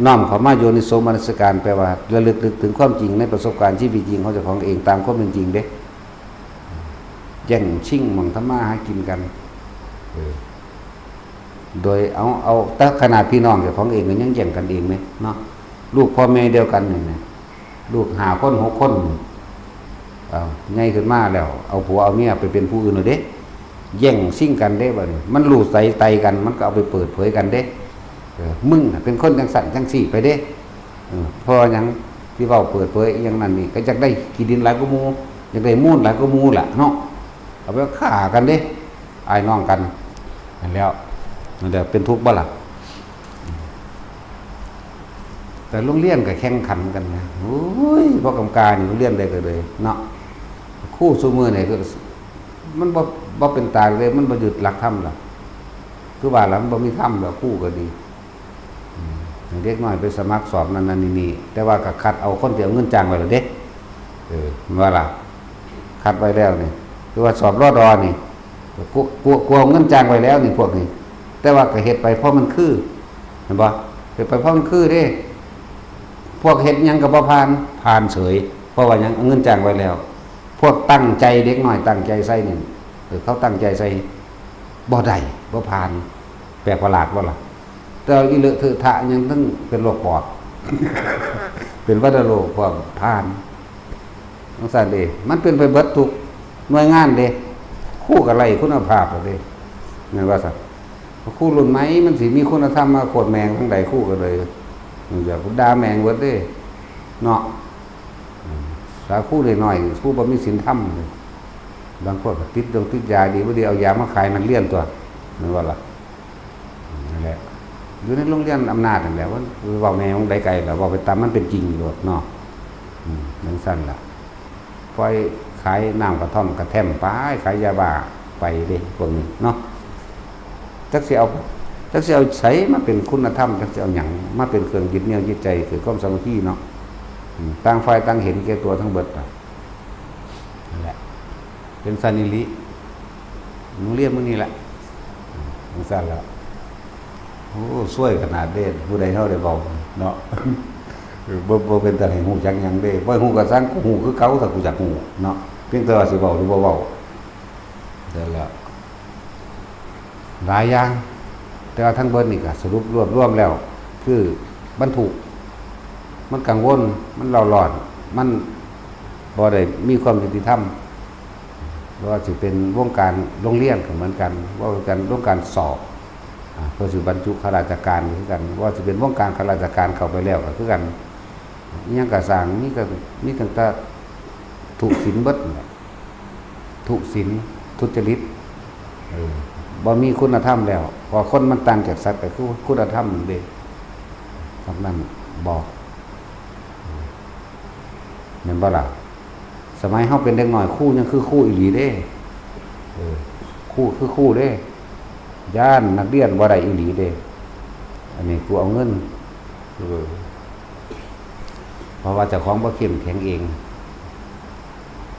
น้อมเข้ามาโยนิโสมนสิการ แปลว่าระลึกนึกถึงความจริงในประสบการณ์ชีวิตจริงของเจ้าของเองตามความเป็นจริงเด้ แย่งชิงหม่องทำมาหากินกัน เออ โดยเอา เอา แต่ขนาดพี่น้องเจ้าของเองก็ยังแย่งกันเองเลยเนาะ ลูกพ่อแม่เดียวกันนี่นะ ลูกห้าคนหกคน เอา ใหญ่ขึ้นมาแล้ว เอาผัวเอาเมียไปเป็นผู้อื่นแล้วเด้ แย่งชิงกันเด้บัดนี้ มันรู้ใสไตกัน มันก็เอาไปเปิดเผยกันเด้ เออ มึงน่ะเป็นคนจังซั่นจังซี่ไปเด้ เออ เพราะว่าหยังที่เว้าเปิดเผยอีหยังนั่นนี่ ก็อยากได้ขี้ดินหลายกว่าหมู่ อยากได้มูลหลายกว่าหมู่ล่ะเนาะ เอาไปฆ่ากันเด้ อ้ายน้องกัน นั่นแหล้ว นั่นแหละ เป็นทุกข์บ่ล่ะ แต่โรงเรียนก็แข่งขันกันนะ โอ้ย พวกกำกานี่โรงเรียนใดก็เลยเนาะ ครูซุมื้อนี่ก็ มันบ่ บ่เป็นตาเลย มันบ่ยึดหลักธรรมล่ะ คือว่าล่ะ มันบ่มีธรรมล่ะ ครูก็ดี อืม เด็กน้อยไปสมัครสอบนั่นนั่นนี่นี่ แต่ว่าก็คัดเอาคนที่เอาเงินจ้างไว้แล้วเด้ เออ แม่นว่าล่ะ คัดไว้แล้วนี่ คือว่าสอบ รอดอ นี่ กลัว กลัว กลัวเอาเงินจ้างไว้แล้วนี่พวกนี้ แต่ว่าก็เฮ็ดไปเพราะมันคือ เห็นบ่ เฮ็ดไปเพราะมันคือเด้ พวกเฮ็ดหยังก็บ่ผ่าน ผ่านเฉย เพราะว่าหยัง เอาเงินจ้างไว้แล้ว พวกตั้งใจ เด็กน้อยตั้งใจใส่นี่ เออ เขาตั้งใจใส่ บ่ได้ บ่ผ่าน แปลกประหลาดบ่ล่ะ แต่อีเหลอะเทอะทะยังต้องเป็นโรคปอด เป็นวัณโรคพร้อม ผ่าน จังซั่นเด้ มันเป็นไปเบิดทุกหน่วยงานเด้ ครูก็ไร้คุณภาพแล้วเด้ แม่นว่าซั่น ครูรุ่นใหม่มันสิมีคุณธรรมมาโคตรแม่งทางใด ครูก็เลย มันจะด่าแม่งเบิดเด้ เนาะ อืม สาครูน้อยๆ ครูบ่มีศีลธรรมเลย บางคนก็ติดยงติดยาดีบ่ดี เอายามาขายนักเรียนตั๊ว แม่นบ่ล่ะ อืม นั่นแหละ อยู่ในโรงเรียนอำนาจนั่นแหละ ว่าเว้าแม่งใดไกลล่ะ เว้าไปตามมันเป็นจริงโลดเนาะ อืม จังซั่นล่ะ ปล่อยขายน้ำกระท่อมกระแท่มไป ขายยาบ้าไปเด้ พวกนี้เนาะ จักสิเอา จักสิเอาไสมาเป็นคุณธรรม จักสิเอาหยังมาเป็นเครื่องยึดเหนี่ยวจิตใจ คือความสามัคคีเนาะ อืม ต่างฝ่ายต่างเห็นแก่ตัวทั้งเบิดน่ะ นั่นแหละ เป็นซั่นอีหลี โรงเรียนมื้อนี้แหละ จังซั่นล่ะ โอ้ ซวยขนาดเด้ ผู้ใดเฮาได้เว้าเนาะ เออ บ่ บ่เป็นตาให้ฮู้จักหยังเด้ บ่ฮู้ก็ซัง กูฮู้คือเก่า ถ้ากูอยากฮู้เนาะ เพียงแต่ว่าสิเว้าหรือบ่เว้า นั่นแหละ หลายอย่าง แต่ว่าทั้งเบิดนี่ก็สรุปรวบรวมแล้ว คือมันทุกข์ มันกังวล มันเร่าร้อน มันบ่ได้มีความยุติธรรม บ่ว่าสิเป็นวงการโรงเรียนก็เหมือนกัน ว่ากันวงการสอบ อ่า เพื่อสิบรรจุข้าราชการก็คือกัน ว่าสิเป็นวงการข้าราชการเข้าไปแล้วก็คือกัน อิหยังก็ซ่าง มีก็ มีตั้งแต่ทุศีลเบิดนั่นแหละ ทุศีล ทุจริต เออ บ่มีคุณธรรมแล้ว เพราะคนมันต่างจากสัตว์ก็คือคุณธรรมนั่นเด้ พวกนั้นบอก แม่นบ่ล่ะ สมัยเฮาเป็นเด็กน้อย ครูยังคือครูอีหลีเด้ เออ ครูคือครูเด้ ย้านนักเรียนบ่ได้อีหลีเด้ อันนี้ครูเอาเงิน เออ เพราะว่าเจ้าของบ่เข้มแข็งเอง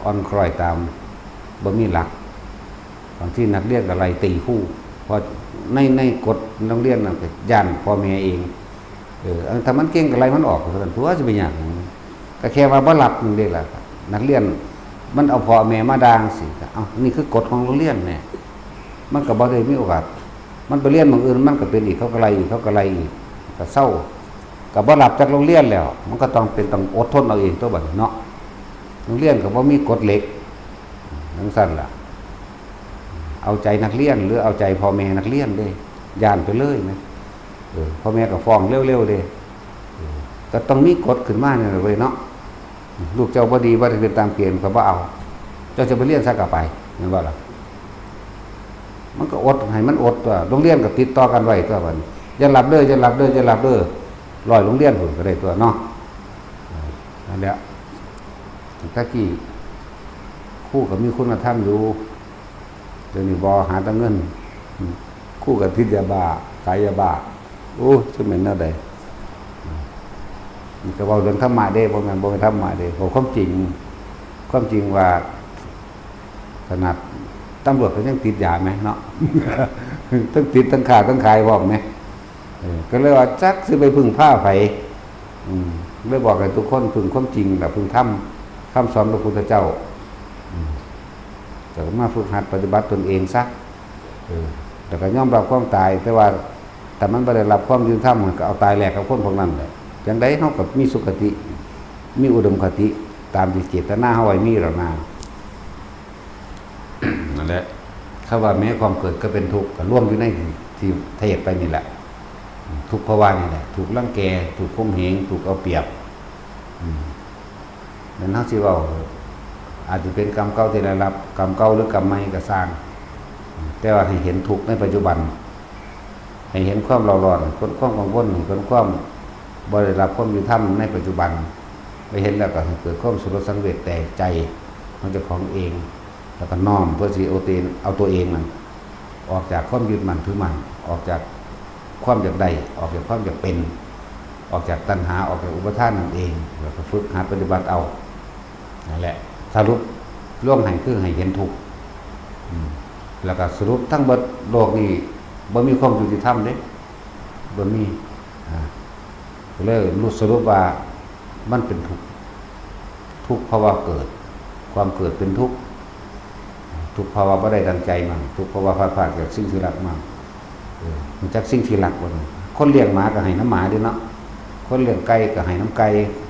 อ่อนคล้อยตาม บ่มีหลัก บางทีนักเรียนก็ไล่ตีครู เพราะใน ในกฎโรงเรียนนั่นก็ย้านพ่อแม่เอง เออ ถ้ามันเก่งก็ไล่มันออกเท่านั้นตั๊ว สิไปยากหยัง ก็แค่ว่าบ่รับนั่นเด้ล่ะ นักเรียนมันเอาพ่อแม่มาด่าจั่งซี้ เอ้า นี่คือกฎของโรงเรียนแหม มันก็บ่ได้มีโอกาส มันไปเรียนหม่องอื่น มันก็เป็นอีก เขาก็ไล่อีก เขาก็ไล่อีก ก็เซา ก็บ่รับจากโรงเรียนแล้ว มันก็ต้องเป็นต้องอดทนเอาเองตั๊วบัดนี้เนาะ โรงเรียนก็บ่มีกฎเหล็ก จั่งซั้นล่ะ เอาใจนักเรียนหรือเอาใจพ่อแม่นักเรียนเด้ ย้านไปเลยนะ เออ พ่อแม่ก็ฟ้องเร็วๆเด้ เออ ก็ต้องมีกฎขึ้นมาเนี่ยเว้ยเนาะ ลูกเจ้าบ่ดี บ่ได้เป็นตามเกณฑ์ ก็บ่เอา เจ้าจะไปเรียนไสก็ไป แม่นบ่ล่ะ มันก็อด ให้มันอดตั๊ว โรงเรียนก็ติดต่อกันไว้ตั๊วบัดนี้ อย่าหลับเด้อ อย่าหลับเด้อ อย่าหลับเด้อ ร้อยโรงเรียนพู้นก็ได้ตั๊วเนาะ เออ นั่นแหละ แต่กี้ครูก็มีคุณธรรมอยู่ เดี๋ยวนี้บ่ หาแต่เงิน อืม ครูก็ติดยาบ้า ขายยาบ้า โอ้ จะแม่นแนวใด อืม นี่ก็เว้าเรื่องธรรมะเด้ บ่แม่น บ่แม่นธรรมะเด้ เว้าความจริง ความจริงว่า ขนาดตำรวจก็ยังติดยาแหมเนาะ ทั้งติดทั้งค้าทั้งขายพร้อมแหม เออ ก็เลยว่าจักสิไปพึ่งพาไผ อืม เลยบอกให้ทุกคนพึ่งความจริงล่ะ พึ่งธรรม คำสอนพระพุทธเจ้า อืม แต่ก็มาฝึกหัดปฏิบัติตนเองซะ เออ แล้วก็ยอมรับความตาย แต่ว่าถ้ามันบ่ได้รับความยุติธรรม มันก็เอาตายแลกกับคนพวกนั้นแหละ จั่งใดเฮาก็มีสุคติ มีอุดมคติ ตามที่เจตนาเฮาไว้มีแล้วนา นั่นแหละ ถ้าว่าแม้ความเกิดก็เป็นทุกข์ ก็รวมอยู่ในที่เทศไปนี่แหละ ทุกข์ภาวะนี่แหละ ถูกรังแก ถูกข่มเหง ถูกเอาเปรียบ อืมนั้นเฮาสิเว้า อาจจะเป็นกรรมเก่าที่ได้รับ กรรมเก่าหรือกรรมใหม่ก็ซ่าง แต่ว่าให้เห็นทุกข์ในปัจจุบัน ให้เห็นความเร่าร้อน คนความกังวล คนความบ่ได้รับความยุติธรรมในปัจจุบัน ไปเห็นแล้วก็ให้เกิดความสลดสังเวชแตกใจของเจ้าของเอง แล้วก็น้อมเพื่อสิเอาตัวเอง เอาตัวเองนั่น ออกจากความยึดมั่นถือมั่น ออกจากความอยากได้ ออกจากความอยากเป็น ออกจากตัณหา ออกจากอุปาทานนั่นเอง แล้วก็ฝึกหัดปฏิบัติเอา นั่นแหละ สรุปลงให้คือให้เห็นทุกข์ อืม แล้วก็สรุปทั้งเบิดโลกนี้บ่มีความยุติธรรมเด้ บ่มี อ่า ก็เลยสรุปว่ามันเป็นทุกข์ ทุกข์เพราะว่าเกิด ความเกิดเป็นทุกข์ ทุกข์เพราะว่าบ่ได้ดังใจมั่ง ทุกข์เพราะว่าพลาดพลาดจากสิ่งที่รักมั่ง เออ รู้จักสิ่งที่รักบ่เนาะ คนเลี้ยงหมาก็ให้น้ำหมาเด้เนาะ คนเลี้ยงไก่ก็ให้น้ำไก่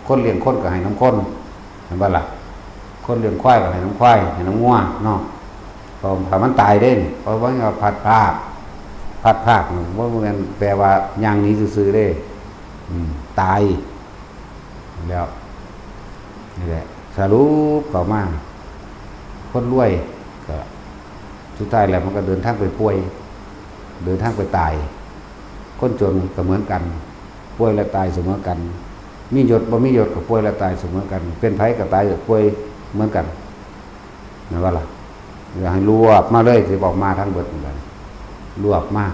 คนเลี้ยงคนก็ให้น้ำคน แม่นบ่ล่ะ คนเลี้ยงควายก็ให้น้ำควาย ให้น้ำงัวเนาะ เพราะถ้ามันตายเด้ เพราะว่าพลัดพราก พลัดพรากนี่บ่แม่นแปลว่าย่างหนีซื่อๆเด้ อืม ตาย แล้ว นี่แหละ สรุปเข้ามา คนรวยก็สุดท้ายแล้วมันก็เดินทางไปป่วย เดินทางไปตาย คนจนก็เหมือนกัน ป่วยและตายเสมอกัน มียศบ่มียศก็ป่วยและตายเสมอกัน เป็นไผก็ตายก็ป่วยเหมือนกัน แม่นบ่ล่ะ อยากให้รวบมาเลย สิบอกมาทั้งเบิดนั่นแหละ รวบมา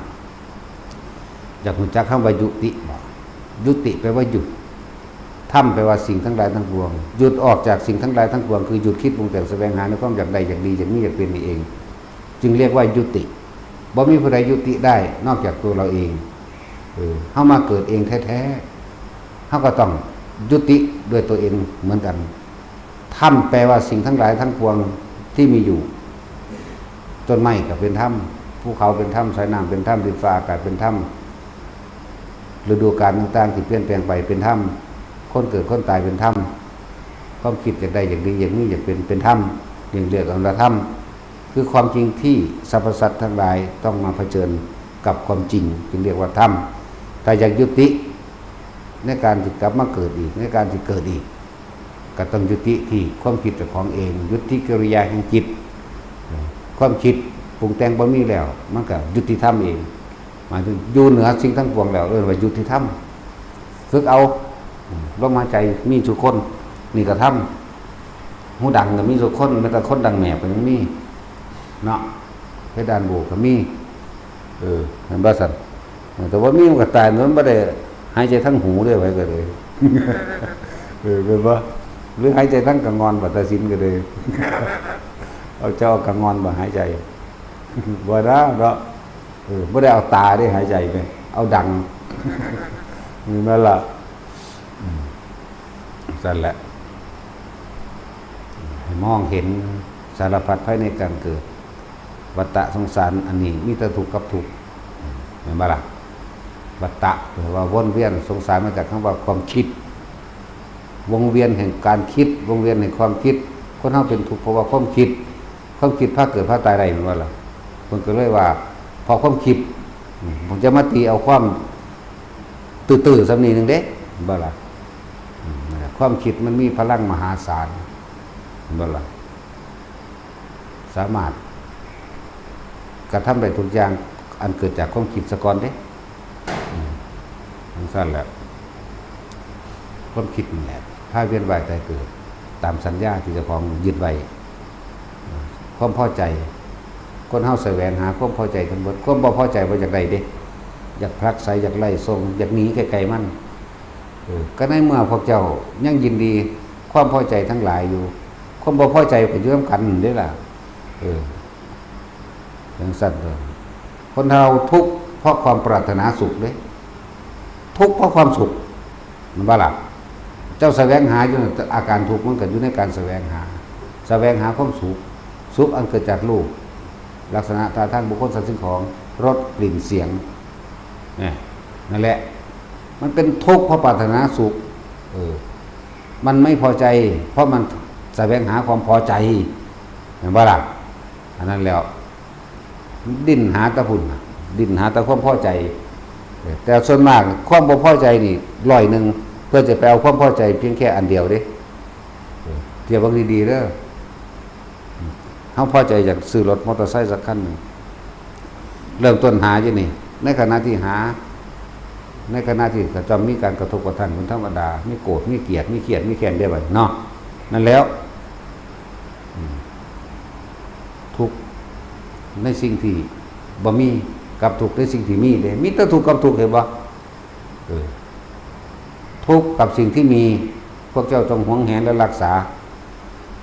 อยากรู้จักคำว่ายุติบ่ ยุติแปลว่าหยุด ธรรมแปลว่าสิ่งทั้งหลายทั้งปวง หยุดออกจากสิ่งทั้งหลายทั้งปวง คือหยุดคิดปรุงแต่งแสวงหาในความอยากได้ อยากดี อยากมี อยากเป็นนี่เอง จึงเรียกว่ายุติ บ่มีผู้ใดยุติได้นอกจากตัวเราเอง เออ เฮามาเกิดเองแท้ๆ เฮาก็ต้องยุติด้วยตัวเองเหมือนกัน ธรรมแปลว่าสิ่งทั้งหลายทั้งปวงที่มีอยู่ ต้นไม้ก็เป็นธรรม ภูเขาเป็นธรรม สายน้ำเป็นธรรม ดินฟ้าอากาศเป็นธรรม ฤดูกาลต่างๆที่เปลี่ยนแปลงไปเป็นธรรม คนเกิดคนตายเป็นธรรม ความคิดอยากได้อยากดีอยากมีอยากเป็นเป็นธรรม เรียกเรียกกันว่าธรรม คือความจริงที่สรรพสัตว์ทั้งหลายต้องมาเผชิญกับความจริง จึงเรียกว่าธรรม ถ้าอยากยุติในการที่กลับมาเกิดอีก ในการที่เกิดอีก ก็ต้องยุติที่ความคิดเจ้าของเอง ยุติกิริยาแห่งจิต ความคิดปรุงแต่งบ่มีแล้ว มันก็ยุติธรรมเอง หมายถึงอยู่เหนือสิ่งทั้งปวงแล้ว เอิ้นว่ายุติธรรม ฝึกเอา ลมหายใจมีทุกคน นี่ก็ธรรม หูดังก็มีทุกคน แม้แต่คนดังแมบก็ยังมี เนาะ เพดานโหว่ก็มี เออ แม่นบ่ซั่น แต่ว่ามีมันก็ตาย มันบ่ได้หายใจทางหูเด้ ไผก็เลย เออ แม่นบ่ หรือหายใจทางกะงอนบ่ ตาสินก็เลย เอาเจ้ากะงอนบ่หายใจ บ่ได้เนาะ เออ บ่ได้เอาตาเด้หายใจไป เอาดัง แม่นบ่ล่ะ อืม ซั่นแหละ ให้มองเห็นสารพัดภัยในการเกิด วัฏฏะสงสารอันนี้มีแต่ทุกข์กับทุกข์ แม่นบ่ล่ะ วัฏฏะแปลว่าวนเวียน สงสารมาจากคำว่าความคิด วงเวียนแห่งการคิด วงเวียนแห่งความคิด คนเฮาเป็นทุกข์เพราะว่าความคิด ความคิดพาเกิดพาตายได้แม่นบ่ล่ะ เพิ่นก็เลยว่า เพราะความคิด อืม ผมจะมาตีเอาความตื้อๆส่ำนี้หนึ่งเด้ แม่นบ่ล่ะ อืม นั่นแหละ ความคิดมันมีพลังมหาศาล แม่นบ่ล่ะ สามารถกระทำได้ทุกอย่าง อันเกิดจากความคิดซะก่อนเด้ อืม จั่งซั่นแหละ ความคิดนี่แหละ พาเวียนว่ายตายเกิด ตามสัญญาที่เจ้าของยึดไว้ ความพอใจ คนเฮาแสวงหาความพอใจทั้งหมด ความบ่พอใจบ่อยากได้เด้ อยากผลักไส อยากไล่ส่ง อยากหนีไกลๆมัน เออ ก็ในเมื่อพวกเจ้ายังยินดีความพอใจทั้งหลายอยู่ ความบ่พอใจก็อยู่นำกันเด้ล่ะ เออ จั่งซั่นเด้อ คนเราทุกข์เพราะความปรารถนาสุขเด้ ทุกข์เพราะความสุข แม่นบ่ล่ะ เจ้าแสวงหาอยู่นั่น อาการทุกข์มันก็อยู่ในการแสวงหา แสวงหาความสุข สุขอันเกิดจากรูป ลักษณะท่าทางบุคคลสัตว์สิ่งของ รส กลิ่น เสียง เนี่ย นั่นแหละ มันเป็นทุกข์เพราะปรารถนาสุข เออ มันไม่พอใจ เพราะมันแสวงหาความพอใจ แม่นบ่ล่ะ อันนั้นแล้ว ดิ้นหาแต่พุ้นน่ะ ดิ้นหาแต่ความพอใจ เออ แต่ส่วนมากความบ่พอใจนี่ร้อยหนึ่ง เพื่อจะไปเอาความพอใจเพียงแค่อันเดียวเด้ เออ เทียบเบิ่งดีๆเด้อ เฮาพอใจอยากซื้อรถมอเตอร์ไซค์สักคันหนึ่ง เริ่มต้นหาอยู่นี่ ในขณะที่หา ในขณะที่ก็จะมีการกระทบกระทั่งเป็นธรรมดา มีโกรธ มีเกลียด มีเครียด มีแค้นได้บัดเนาะ นั่นแล้ว อืม ทุกข์ในสิ่งที่บ่มี กับทุกข์ในสิ่งที่มีเด้ มีแต่ทุกข์กับทุกข์ เห็นบ่ เออ ทุกข์กับสิ่งที่มี พวกเจ้าจงหวงแหนและรักษา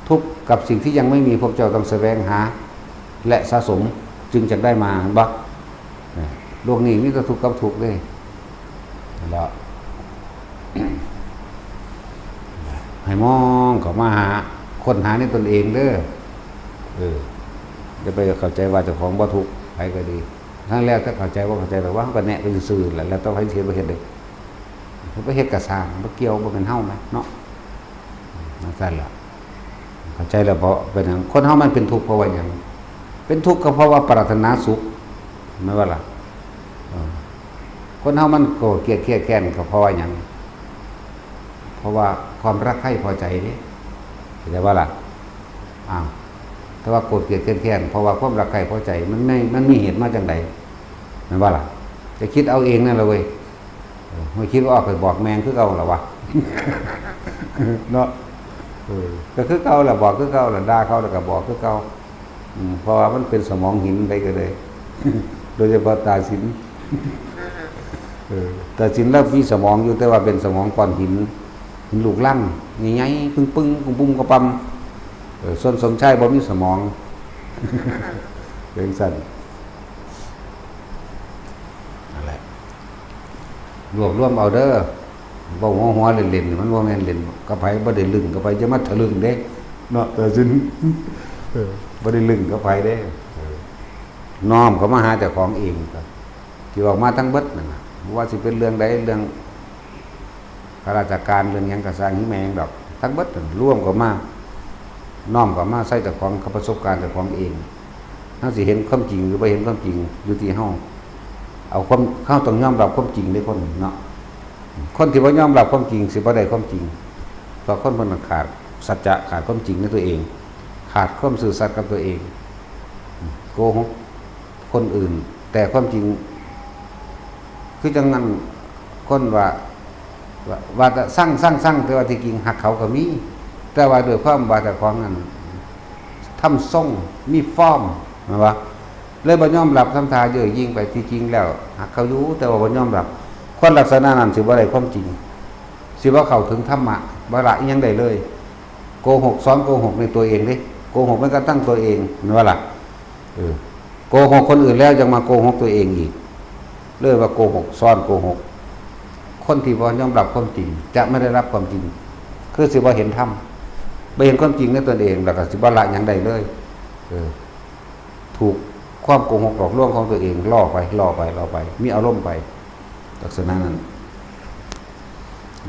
ทุกข์กับสิ่งที่ยังไม่มี พวกเจ้าต้องแสวงหา และสะสม จึงจะได้มา เห็นบ่ เออ โลกนี้มีแต่ทุกข์กับทุกข์เด้ แล้ว ให้มองเข้ามาหา ค้นหาในตนเองเด้อ เออ อย่าไปเข้าใจว่าเจ้าของบ่ทุกข์ ไผก็ดี ทั้งแล้วแต่เข้าใจบ่เข้าใจ แต่ว่าเฮาก็แนะไปซื่อๆแหละ แล้วแต่ไผสิเฮ็ดบ่เฮ็ดเด้ บ่เฮ็ดก็ซ่าง บ่เกี่ยว บ่แม่นเฮานะเนาะ จั่งซั่นล่ะ เข้าใจแล้วบ่ เป็นหยัง คนเฮามันเป็นทุกข์เพราะว่าหยัง เป็นทุกข์ก็เพราะว่าปรารถนาสุข แม่นบ่ล่ะ เออ คนเฮามันโกรธเกลียดเครียดแค้นก็เพราะว่าหยัง เพราะว่าความรักใคร่พอใจเด้ เข้าใจบ่ล่ะ อ้าว แต่ว่าโกรธเกลียดเครียดแค้น เพราะว่าความรักใคร่พอใจ มันไม่ มันมีเหตุมาจั่งใด แม่นบ่ล่ะ จะคิดเอาเองนั่นแหละเว้ย เออ บ่คิดว่าออกไปบอกแม่งคือเก่าล่ะวะ เนาะ เออ ก็คือเก่าล่ะ บอกคือเก่าล่ะ ด่าเขาแล้วก็บอกคือเก่า อืม เพราะว่ามันเป็นสมองหินไปก็เลย โดยเฉพาะตาสิน เออ ตาสินลาวมีสมองอยู่ แต่ว่าเป็นสมองก้อนหิน หินลูกรัง ใหญ่ๆ ปึ้งๆ ปุ้มๆ กะป่ำ เออ ส่วนสมชายบ่มีสมอง เป็นจั่งซั่น นั่นแหละ รวบรวมเอาเด้อ เว้าหัวๆ เล่นๆ นี่มันบ่แม่นเล่นกับไผ บ่ได้ลึงกับไผ อย่ามาทะลึงเด้ เนาะ ตาสิน เออ บ่ได้ลึงกับไผเด้ เออ น้อมเข้ามาหาเจ้าของเอง ที่ออกมาทั้งเบิดนั่นน่ะ บ่ว่าสิเป็นเรื่องใด เรื่องข้าราชการ เรื่องหยังก็ซ่าง หิแมงดอก ทั้งเบิดนั่นรวมเข้ามา น้อมเข้ามาใส่เจ้าของ กับประสบการณ์เจ้าของเอง เฮาสิเห็นความจริงหรือบ่เห็นความจริง อยู่ที่เฮา เอาความ เฮาต้องยอมรับความจริงเด้คนเนาะ คนที่บ่ยอมรับความจริงสิบ่ได้ความจริง เพราะคนพวกนั้นขาดสัจจะ ขาดความจริงในตัวเอง ขาดความซื่อสัตย์กับตัวเอง โกหกคนอื่น แต่ความจริง คือจั่งนั้น คนว่า ว่า ว่าแต่ซัง ซัง ซัง แต่ว่าที่จริงฮักเขาก็มี แต่ว่าด้วยความว่าเจ้าของนั้นทำทรง มีฟอร์ม แม่นบ่ เลยบ่ยอมรับ ทำท่าเย้อหยิ่งไป ที่จริงแล้วฮักเขาอยู่ แต่ว่าบ่ยอมรับ คนลักษณะนั้นสิบ่ได้ความจริง สิบ่เข้าถึงธรรมะ บ่ละอิหยังได้เลย โกหกซ้อนโกหกในตัวเองเด้ โกหกแม้กระทั่งตัวเอง แม่นบ่ล่ะ เออ โกหกคนอื่นแล้วยังมาโกหกตัวเองอีก เลยว่าโกหกซ้อนโกหก คนที่บ่ยอมรับความจริงจะไม่ได้รับความจริง คือสิบ่เห็นธรรม บ่เห็นความจริงในตนเอง แล้วก็สิบ่ละหยังได้เลย เออ ถูกความโกหกหลอกลวงของตัวเองล่อไป ล่อไป ล่อไป มีอารมณ์ไป ลักษณะนั้น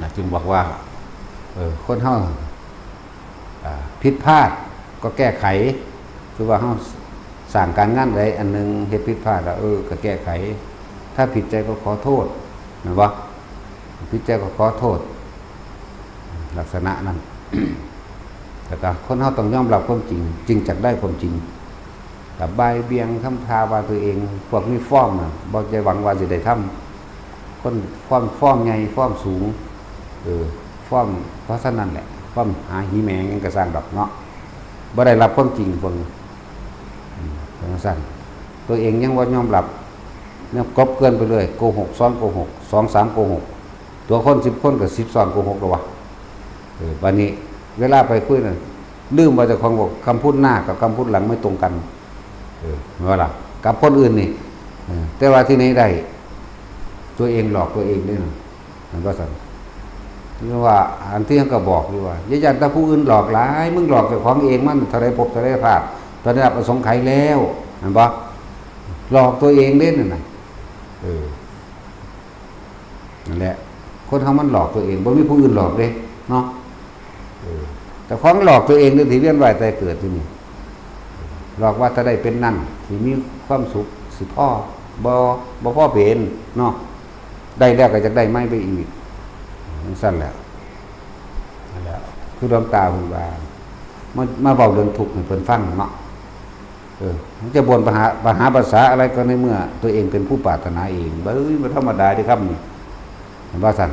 นะ จึงบอกว่า เออ คนเฮา อ่า ผิดพลาดก็แก้ไข คือว่าเฮาสร้างการงานใดอันหนึ่งเฮ็ดผิดพลาดแล้ว เออ ก็แก้ไข ถ้าผิดใจก็ขอโทษ แม่นบ่ ผิดใจก็ขอโทษ ลักษณะนั้น แต่ก็คนเฮาต้องยอมรับความจริง จึงจักได้ความจริง กับบ่ายเบี่ยงทำท่าว่าตัวเอง พวกมีฟอร์มน่ะ บ่ได้หวังว่าสิได้ทำ คนฟอร์ม ฟอร์มใหญ่ ฟอร์มสูง เออ ฟอร์ม เพราะฉะนั้นแหละ ฟอร์มหาหิแมงหยังก็ซ่างดอกเนาะ บ่ได้รับความจริงเพิ่น อืม จั่งซั่น ตัวเองยังบ่ยอมรับ ยังกลบเกลื่อนไปเรื่อย โกหกซ้อนโกหก สองสามโกหก ตัวคนสิบคนก็สิบซ้อนโกหกแล้ววะ เออ บัดนี้เวลาไปคุยน่ะ ลืมว่าเจ้าของบอกคำพูดหน้ากับคำพูดหลังไม่ตรงกัน เออ แม่นบ่ล่ะ กับคนอื่นนี่ เออ แต่ว่าที่ไหนได้ ตัวเองหลอกตัวเองเด้นั่น มันก็สั่น นี่ว่าอันที่เฮาก็บอกอยู่ว่า อย่าย้านแต่ผู้อื่นหลอกหลาย มึงหลอกเจ้าของเอง มันเท่าใดภพเท่าใดชาติ เท่าใดอสงไขยแล้ว แม่นบ่ หลอกตัวเองเด้นั่นน่ะ เออ นั่นแหละ คนเฮามันหลอกตัวเอง บ่มีผู้อื่นหลอกเด้ เนาะ เออ เจ้าของหลอกตัวเองเด้ ที่เวียนว่ายตายเกิดอยู่นี่ หลอกว่าถ้าได้เป็นนั่นสิมีความสุข สิพอ บ่ บ่พอเป็นเนาะ ได้แล้วก็อยากได้ใหม่ไปอีก จั่งซั่นแหละ นั่นแหละ คือหลวงตาเพิ่นว่า มา มาเว้าเรื่องทุกข์ให้เพิ่นฟังเนาะ เออ มันจะบ่นปัญหา ปัญหาภาษาอะไรก็ในเมื่อตัวเองเป็นผู้ปรารถนาเอง เบ้ย บ่ธรรมดาเด้ครับนี่ เห็นว่าซั่น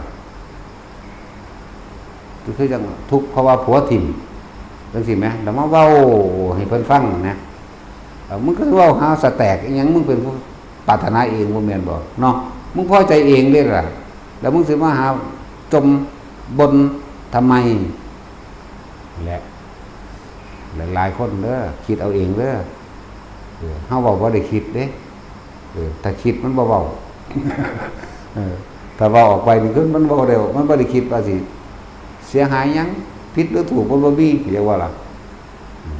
ก็คือจั่งทุกข์เพราะว่าผัวถิ่ม จั่งซี้แหม แล้วมาเว้าให้เพิ่นฟังนะ เอ้า มึงก็เว้าหาสะแตกอิหยัง มึงเป็นผู้ปรารถนาเองบ่แม่นบ่เนาะ มึงพอใจเองเด้ล่ะ แล้วมึงสิมาหาจ่มบ่นทำไม และ หลายๆคนเด้อ คิดเอาเองเด้อ เออ เฮาเว้าบ่ได้คิดเด้ เออ ถ้าคิดมันบ่เว้า เออ ถ้าเว้าออกไปนี่คือมันบ่ได้ มันบ่ได้คิดว่าสิเสียหายหยัง ผิดหรือถูกมันบ่มี เรียกว่าล่ะ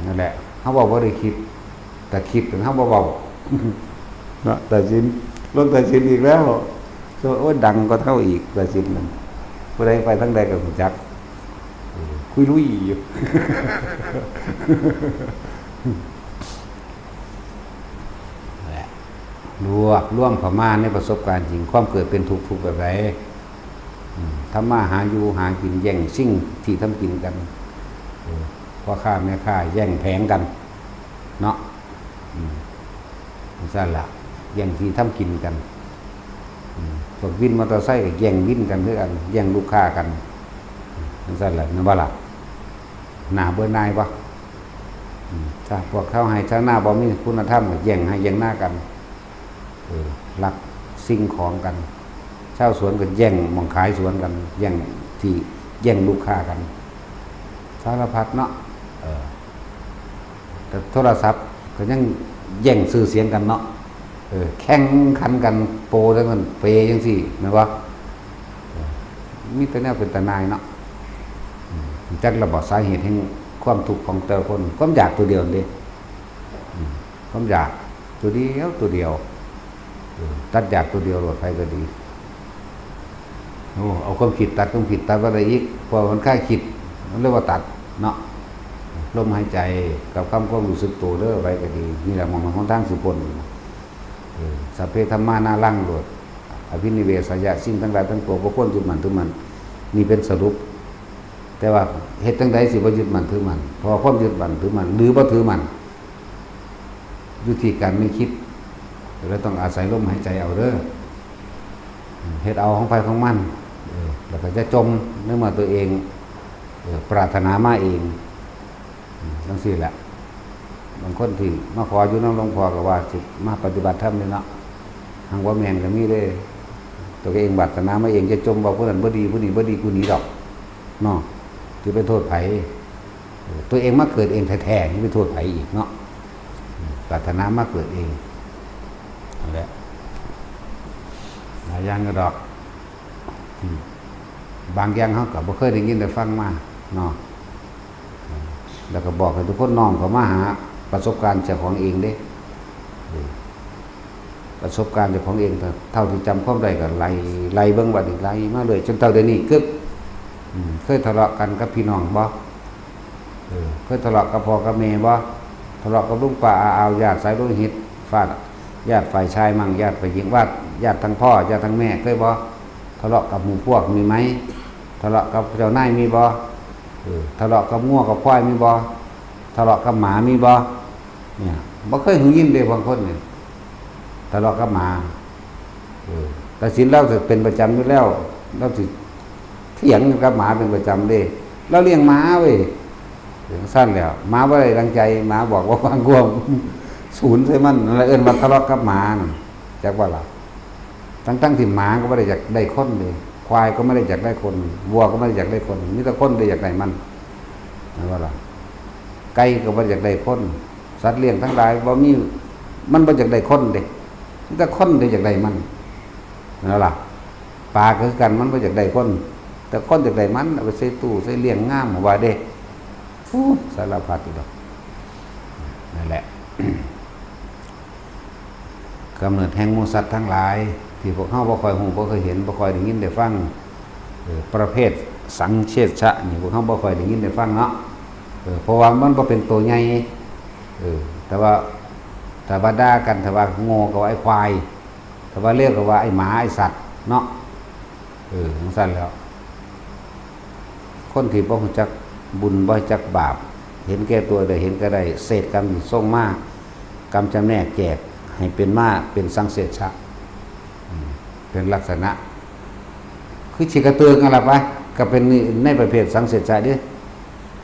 นั่นแหละ เฮาเว้าบ่ได้คิด แต่คิดเฮาบ่เว้า เนาะ ตัดสิน ลงตัดสินอีกแล้ว โอ้ย ดังกว่าเฮาอีก ตัดสินนั่น ผู้ใดไปทางใดก็ฮู้จัก เออ คุยลุยอยู่ นั่นแหละ รวบรวมเข้ามาในประสบการณ์จริง ความเกิดเป็นทุกข์ ทุกข์แบบใด อืม ทำมาหาอยู่หากิน แย่งชิงที่ทำกินกัน เออ พ่อค้าแม่ค้าแย่งแผงกัน เนาะ อืม จั่งซั่นล่ะ แย่งที่ทำกินกัน อืม พวกวินมอเตอร์ไซค์ก็แย่งวินกันคือกัน แย่งลูกค้ากัน จั่งซั่นล่ะ แม่นบ่ล่ะ น่าเบื่อหน่ายบ่ อืม ถ้าพวกชาวไร่ชาวนาบ่มีคุณธรรมก็แย่งไร่แย่งนากัน เออ ลักสิ่งของกัน ชาวสวนก็แย่งหม่องขายสวนกัน แย่งที่ แย่งลูกค้ากัน สารพัดเนาะ เออ แต่โทรศัพท์ก็ยังแย่งชื่อเสียงกันเนาะ เออ แข่งขันกันโปรจั่งนั้นเปจั่งซี้ แม่นบ่ เออ มีแต่แนวเป็นตาหน่ายเนาะ อืม จักละบ่สาเหตุแห่งความทุกข์ของแต่ละคน ความอยากตัวเดียวนั่นเด้ อืม ความอยากตัวเดียว ตัวเดียว เออ ตัดอยากตัวเดียวโลด ไผก็ดี โอ้ เอาความคิดตัดความคิดตัดบ่ได้อีก เพราะมันคลายคิด มันเลยว่าตัดเนาะ ลมหายใจกับคำความรู้สึกตัวเด้อ ไผก็ดี นี่แหละหม่องหนทางสิพ้น เออ สัพเพธัมมานารังโลด อภินิเวสายะ สิ่งทั้งหลายทั้งปวงบ่ควรยึดมั่นถือมั่น นี่เป็นสรุป แต่ว่าเฮ็ดจั่งใดสิบ่ยึดมั่นถือมั่น เพราะว่าความยึดมั่นถือมั่น หรือบ่ถือมั่น อยู่ที่การนึกคิด แล้วต้องอาศัยลมหายใจเอาเด้อ เฮ็ดเอาของไผของมัน เออ แล้วก็จะจ่มในเมื่อตัวเอง เออ ปรารถนามาเอง อืม จั่งซี้แหละ บางคนที่มาขออยู่นำหลวงพ่อก็ว่าสิมาปฏิบัติธรรมนี่เนาะ หังบ่แม่นก็มีเด้ ตัวเองปรารถนามาเอง จะจ่มว่าผู้นั้นบ่ดี ผู้นี้บ่ดี กูหนีดอก เนาะ สิไปโทษไผ เออ ตัวเองมาเกิดเองแท้ๆ สิไปโทษไผอีกเนาะ อืม ปรารถนามาเกิดเอง นั่นแหละ หลายอย่างก็ดอก อืม บางอย่างเฮาก็บ่เคยได้ยินได้ฟังมาเนาะ แล้วก็บอกให้ทุกคนน้อมเข้ามาหาประสบการณ์เจ้าของเองเด้ เออ ประสบการณ์เจ้าของเอง เท่าที่จำความได้ก็ไล่ ไล่เบิ่งบัดนี้ ไล่มาเรื่อย จนเท่าเดี๋ยวนี้ กึก อืม เคยทะเลาะกันกับพี่น้องบ่ เออ เคยทะเลาะกับพ่อกับแม่บ่ ทะเลาะกับลุงป้าอาอาว ญาติสายโลหิต ฟาด ญาติฝ่ายชายมั่ง ญาติฝ่ายหญิง ว่า ญาติทางพ่อ ญาติทางแม่ เคยบ่ ทะเลาะกับหมู่พวกมีไหม ทะเลาะกับเจ้านายมีบ่ เออ ทะเลาะกับงัวกับควายมีบ่ ทะเลาะกับหมามีบ่ เนี่ย บ่เคยหูยินเด้บางคนเนี่ย ทะเลาะกับหมา เออ ตัดสินเราจะเป็นประจำอยู่แล้ว เราสิเถียงกับหมาเป็นประจำเด้ เราเลี้ยงหมาเว้ย จั่งซั่นแหล้ว หมาบ่ได้ดังใจ หมาบอกว่าฟังความ ศูนย์ใส่มัน นั่นแหละเอิ้นว่าทะเลาะกับหมานั่น จักว่าล่ะ ทั้งๆที่หมาก็บ่ได้อยากได้คนเด้ ควายก็ไม่ได้อยากได้คน วัวก็ไม่ได้อยากได้คน มีแต่คนได้อยากได้มัน นั่นว่าล่ะ ไก่ก็บ่ได้อยากได้คน สัตว์เลี้ยงทั้งหลายบ่มี มันบ่อยากได้คนเด้ มีแต่คนได้อยากได้มัน นั่นล่ะ ปลาก็คือกัน มันบ่อยากได้คน แต่คนอยากได้มัน เอาไปใส่ตู้ ใส่เลี้ยงงาม ว่าเด้ อู้ สารพัดอยู่ดอก นั่นแหละ กำเนิดแห่งหมู่สัตว์ทั้งหลาย ที่พวกเฮาบ่ค่อยฮู้ บ่ค่อยเห็น บ่ค่อยได้ยินได้ฟัง เออ ประเภทสังเชชะนี่ พวกเฮาบ่ค่อยได้ยินได้ฟังเนาะ เออ เพราะว่ามันบ่เป็นตัวใหญ่ เออ แต่ว่า ถ้าว่าด่ากัน ถ้าว่าโง่ก็ว่าไอ้ควาย ถ้าว่าเลวก็ว่าไอ้หมาไอ้สัตว์เนาะ เออจั่งซั้นแหล้ว คนที่บ่รู้จักบุญ บ่รู้จักบาป เห็นแก่ตัวได้ เห็นแก่ได้ เศษกรรมที่ส่งมา กรรมจำแนกแจกให้เป็นมาเป็นสังเสชะ อืม เป็นลักษณะ คือสิกระเติกนั่นล่ะไป ก็เป็นในประเภทสังเสชะเด้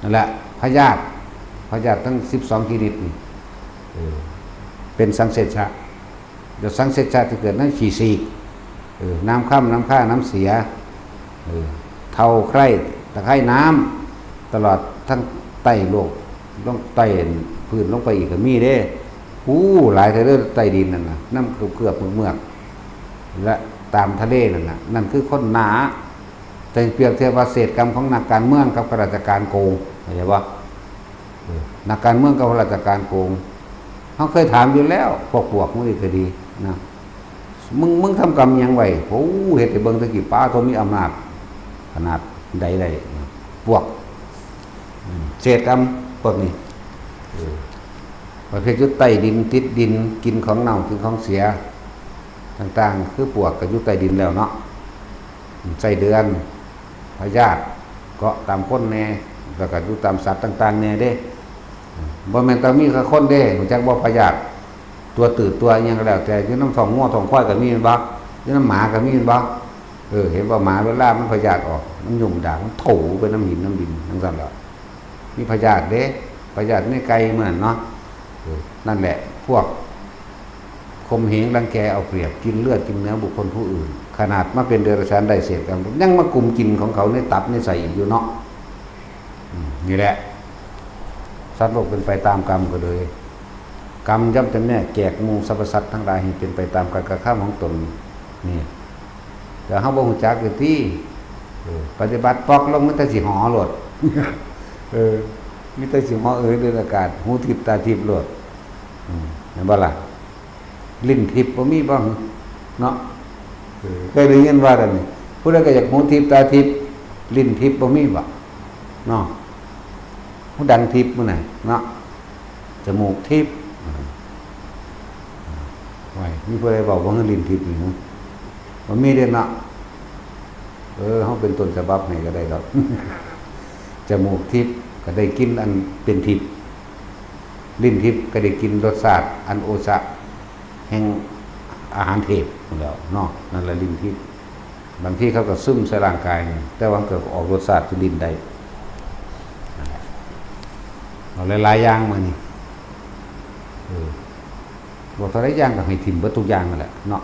นั่นแหละ พยาธิ พยาธิทั้งสิบสองชนิดนี่ เออ เป็นสังเสชะ แล้วสังเสชะที่เกิดในขี้สีก เออ น้ำค่ำ น้ำค่า น้ำเสีย เออ เถ้าไคร่ ตะไคร่น้ำ ตลอดทั้งใต้โลก ลงใต้พื้นลงไปอีกก็มีเด้ อู้ หลายเทื่อเด้อ ใต้ดินนั่นน่ะ น้ำเกือบๆ เมือกๆ และตามทะเลนั่นน่ะ นั่นคือคนหนา แต่เปรียบเทียบว่าเศษกรรมของนักการเมืองกับข้าราชการโกง เข้าใจบ่ เออ นักการเมืองกับข้าราชการโกง เฮาเคยถามอยู่แล้ว พวกปวกมื้อนี้ก็ดีนะ มึง มึงทำกรรมหยังไว้ โอ้ เฮ็ดให้เบิ่งแต่กี้ ป๊าดโธ่ มีอำนาจขนาดใดได้นะ ปวก อืม เศษกรรมพวกนี้ เออ ประเภทอยู่ใต้ดิน ติดดิน กินของเน่า กินของเสีย ต่างๆ คือปวกก็อยู่ใต้ดินแล้วเนาะ ไส้เดือน พยาธิ เกาะตามคนแน่ แล้วก็อยู่ตามสัตว์ต่างๆ แน่เด้ บ่แม่นแต่มีแค่คนเด้ รู้จักบ่ พยาธิ ตัวตืดตัวอิหยังก็แล้วแต่ อยู่นำท้องงัวท้องควายก็มีแม่นบ่ อยู่นำหมาก็มีแม่นบ่ เออ เห็นบ่ หมาเวลามันพยาธิออก มันยุ่มดาก มันโถไปนำหินนำดินจั่งซั้นแหละ มีพยาธิเด้ พยาธิในไก่มื้อนั้นเนาะ เออ นั่นแหละ พวกข่มเหงรังแกเอาเปรียบ กินเลือดกินเนื้อบุคคลผู้อื่น ขนาดมาเป็นเดรัจฉานได้เศษกรรม ยังมากุมกินของเขาในตับในไส้อีกอยู่เนาะ อืม นี่แหละ สัตว์โลกเป็นไปตามกรรมก็เลย กรรมย่อมจำแนกแจกหมู่สรรพสัตว์ทั้งหลายให้เป็นไปตามการกระทำของตน นี่ แต่เฮาบ่รู้จักอยู่ติ เออ ปฏิบัติปอกลงมีแต่สิหอโลด เออ มีแต่สิหอเอือเดินอากาศ หูทิพย์ตาทิพย์โลด อืม แม่นบ่ล่ะ ลิ้นทิพย์บ่มีบ่ เนาะ เออ เคยได้ยินว่าแต่นี่ ผู้ใดก็อยากหูทิพย์ตาทิพย์ ลิ้นทิพย์บ่มีบ่ เนาะ หูดังทิพย์มื้อน่ะ เนาะ จมูกทิพย์ อ่า ไว้ มีผู้ใดเว้าบ่ คือลิ้นทิพย์นี่หึ บ่มีเด้เนาะ เออ เฮาเป็นต้นฉบับให้ก็ได้ดอก จมูกทิพย์ก็ได้กลิ่นอันเป็นทิพย์ ลิ้นทิพย์ก็ได้กลิ่นรสชาติอันโอชะ แห่งอาหารเทพฯ พู้นแหล้วเนาะ นั่นแหละลิ้นทิพย์ บางทีเขาก็ซึมใส่ร่างกายนี่ แต่ว่ามันก็ออกรสชาติที่ลิ้นได้ นั่นแหละ เอาหลายๆ อย่างมานี่ เออ บอกเท่าไรอย่างก็ให้ถิ่มเบิดทุกอย่างนั่นแหละเนาะ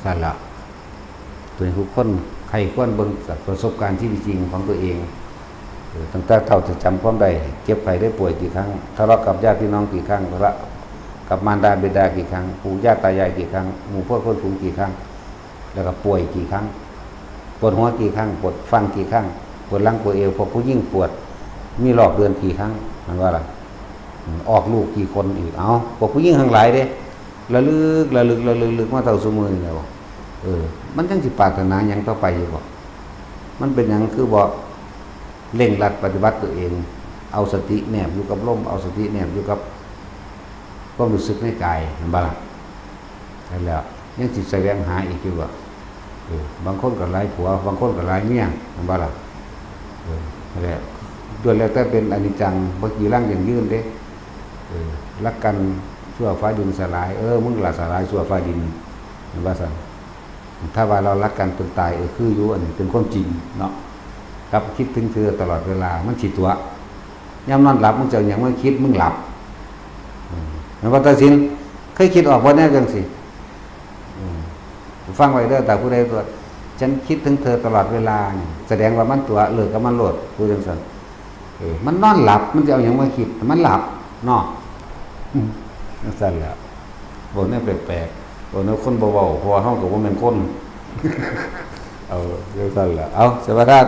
ซั่นละ ตัวเองทุกคนใคร่ควรเบิ่งจากประสบการณ์ชีวิตจริงของตัวเอง เออ ตั้งแต่เฒ่าจะจำความได้ เจ็บไข้ได้ป่วยกี่ครั้ง ทะเลาะกับญาติพี่น้องกี่ครั้ง ทะเลาะกับมารดาบิดากี่ครั้ง ปู่ย่าตายายกี่ครั้ง หมู่พวกเพื่อนฝูงกี่ครั้ง แล้วก็ป่วยกี่ครั้ง ปวดหัวกี่ครั้ง ปวดฟันกี่ครั้ง ปวดหลังปวดเอว พวกผู้หญิงปวด มีรอบเดือนกี่ครั้ง แม่นบ่ล่ะ อืม ออกลูกกี่คนอีก เอ้า พวกผู้หญิงทั้งหลายเด้ ระลึก ระลึก ระลึก ระลึกมาเท่าซุมื้อนี่แหล้ว เออ มันจั่งสิปรารถนาหยังต่อไปอยู่บ่ มันเป็นหยังคือบ่เร่งรัดปฏิบัติตัวเอง เอาสติแนบอยู่กับลม เอาสติแนบอยู่กับความรู้สึกในกาย แม่นบ่ล่ะ นั่นแหละ ยังสิแสวงหาอีกอยู่บ่ เออ บางคนก็หลายผัว บางคนก็หลายเมีย แม่นบ่ล่ะ เออ นั่นแหละ ล้วนแล้วแต่เป็นอนิจจัง บ่จีรังยั่งยืนเด้ เออ รักกันชั่วฟ้าดินสลาย เออ มึงล่ะสลายชั่วฟ้าดิน แม่นว่าซั่น ถ้าว่าเรารักกันจนตาย เออ คืออยู่ อันนี้เป็นความจริงเนาะ กลับคิดถึงเธอตลอดเวลา มันสิตั๋ว ยามนอนหลับ มึงจะเอาหยังมาคิด มึงหลับ อืม แม่นบ่ ตาสิน เคยคิดออกบ่แนวจั่งซี้ อืม ฟังไว้เด้อ ถ้าผู้ใดว่า "ฉันคิดถึงเธอตลอดเวลา" นี่ แสดงว่ามันตั๋ว เลิกกับมันโลด ผู้จั่งซั่น เออ มันนอนหลับ มันจะเอาหยังมาคิด มันหลับเนาะ อืม จั่งซั่นแหละ เว้าแนวแปลกๆ เว้าแนวคนบ่เว้า เพราะว่าเฮาก็บ่แม่นคน เอา จั่งซั่นแหละ เอา สวัสดีครับ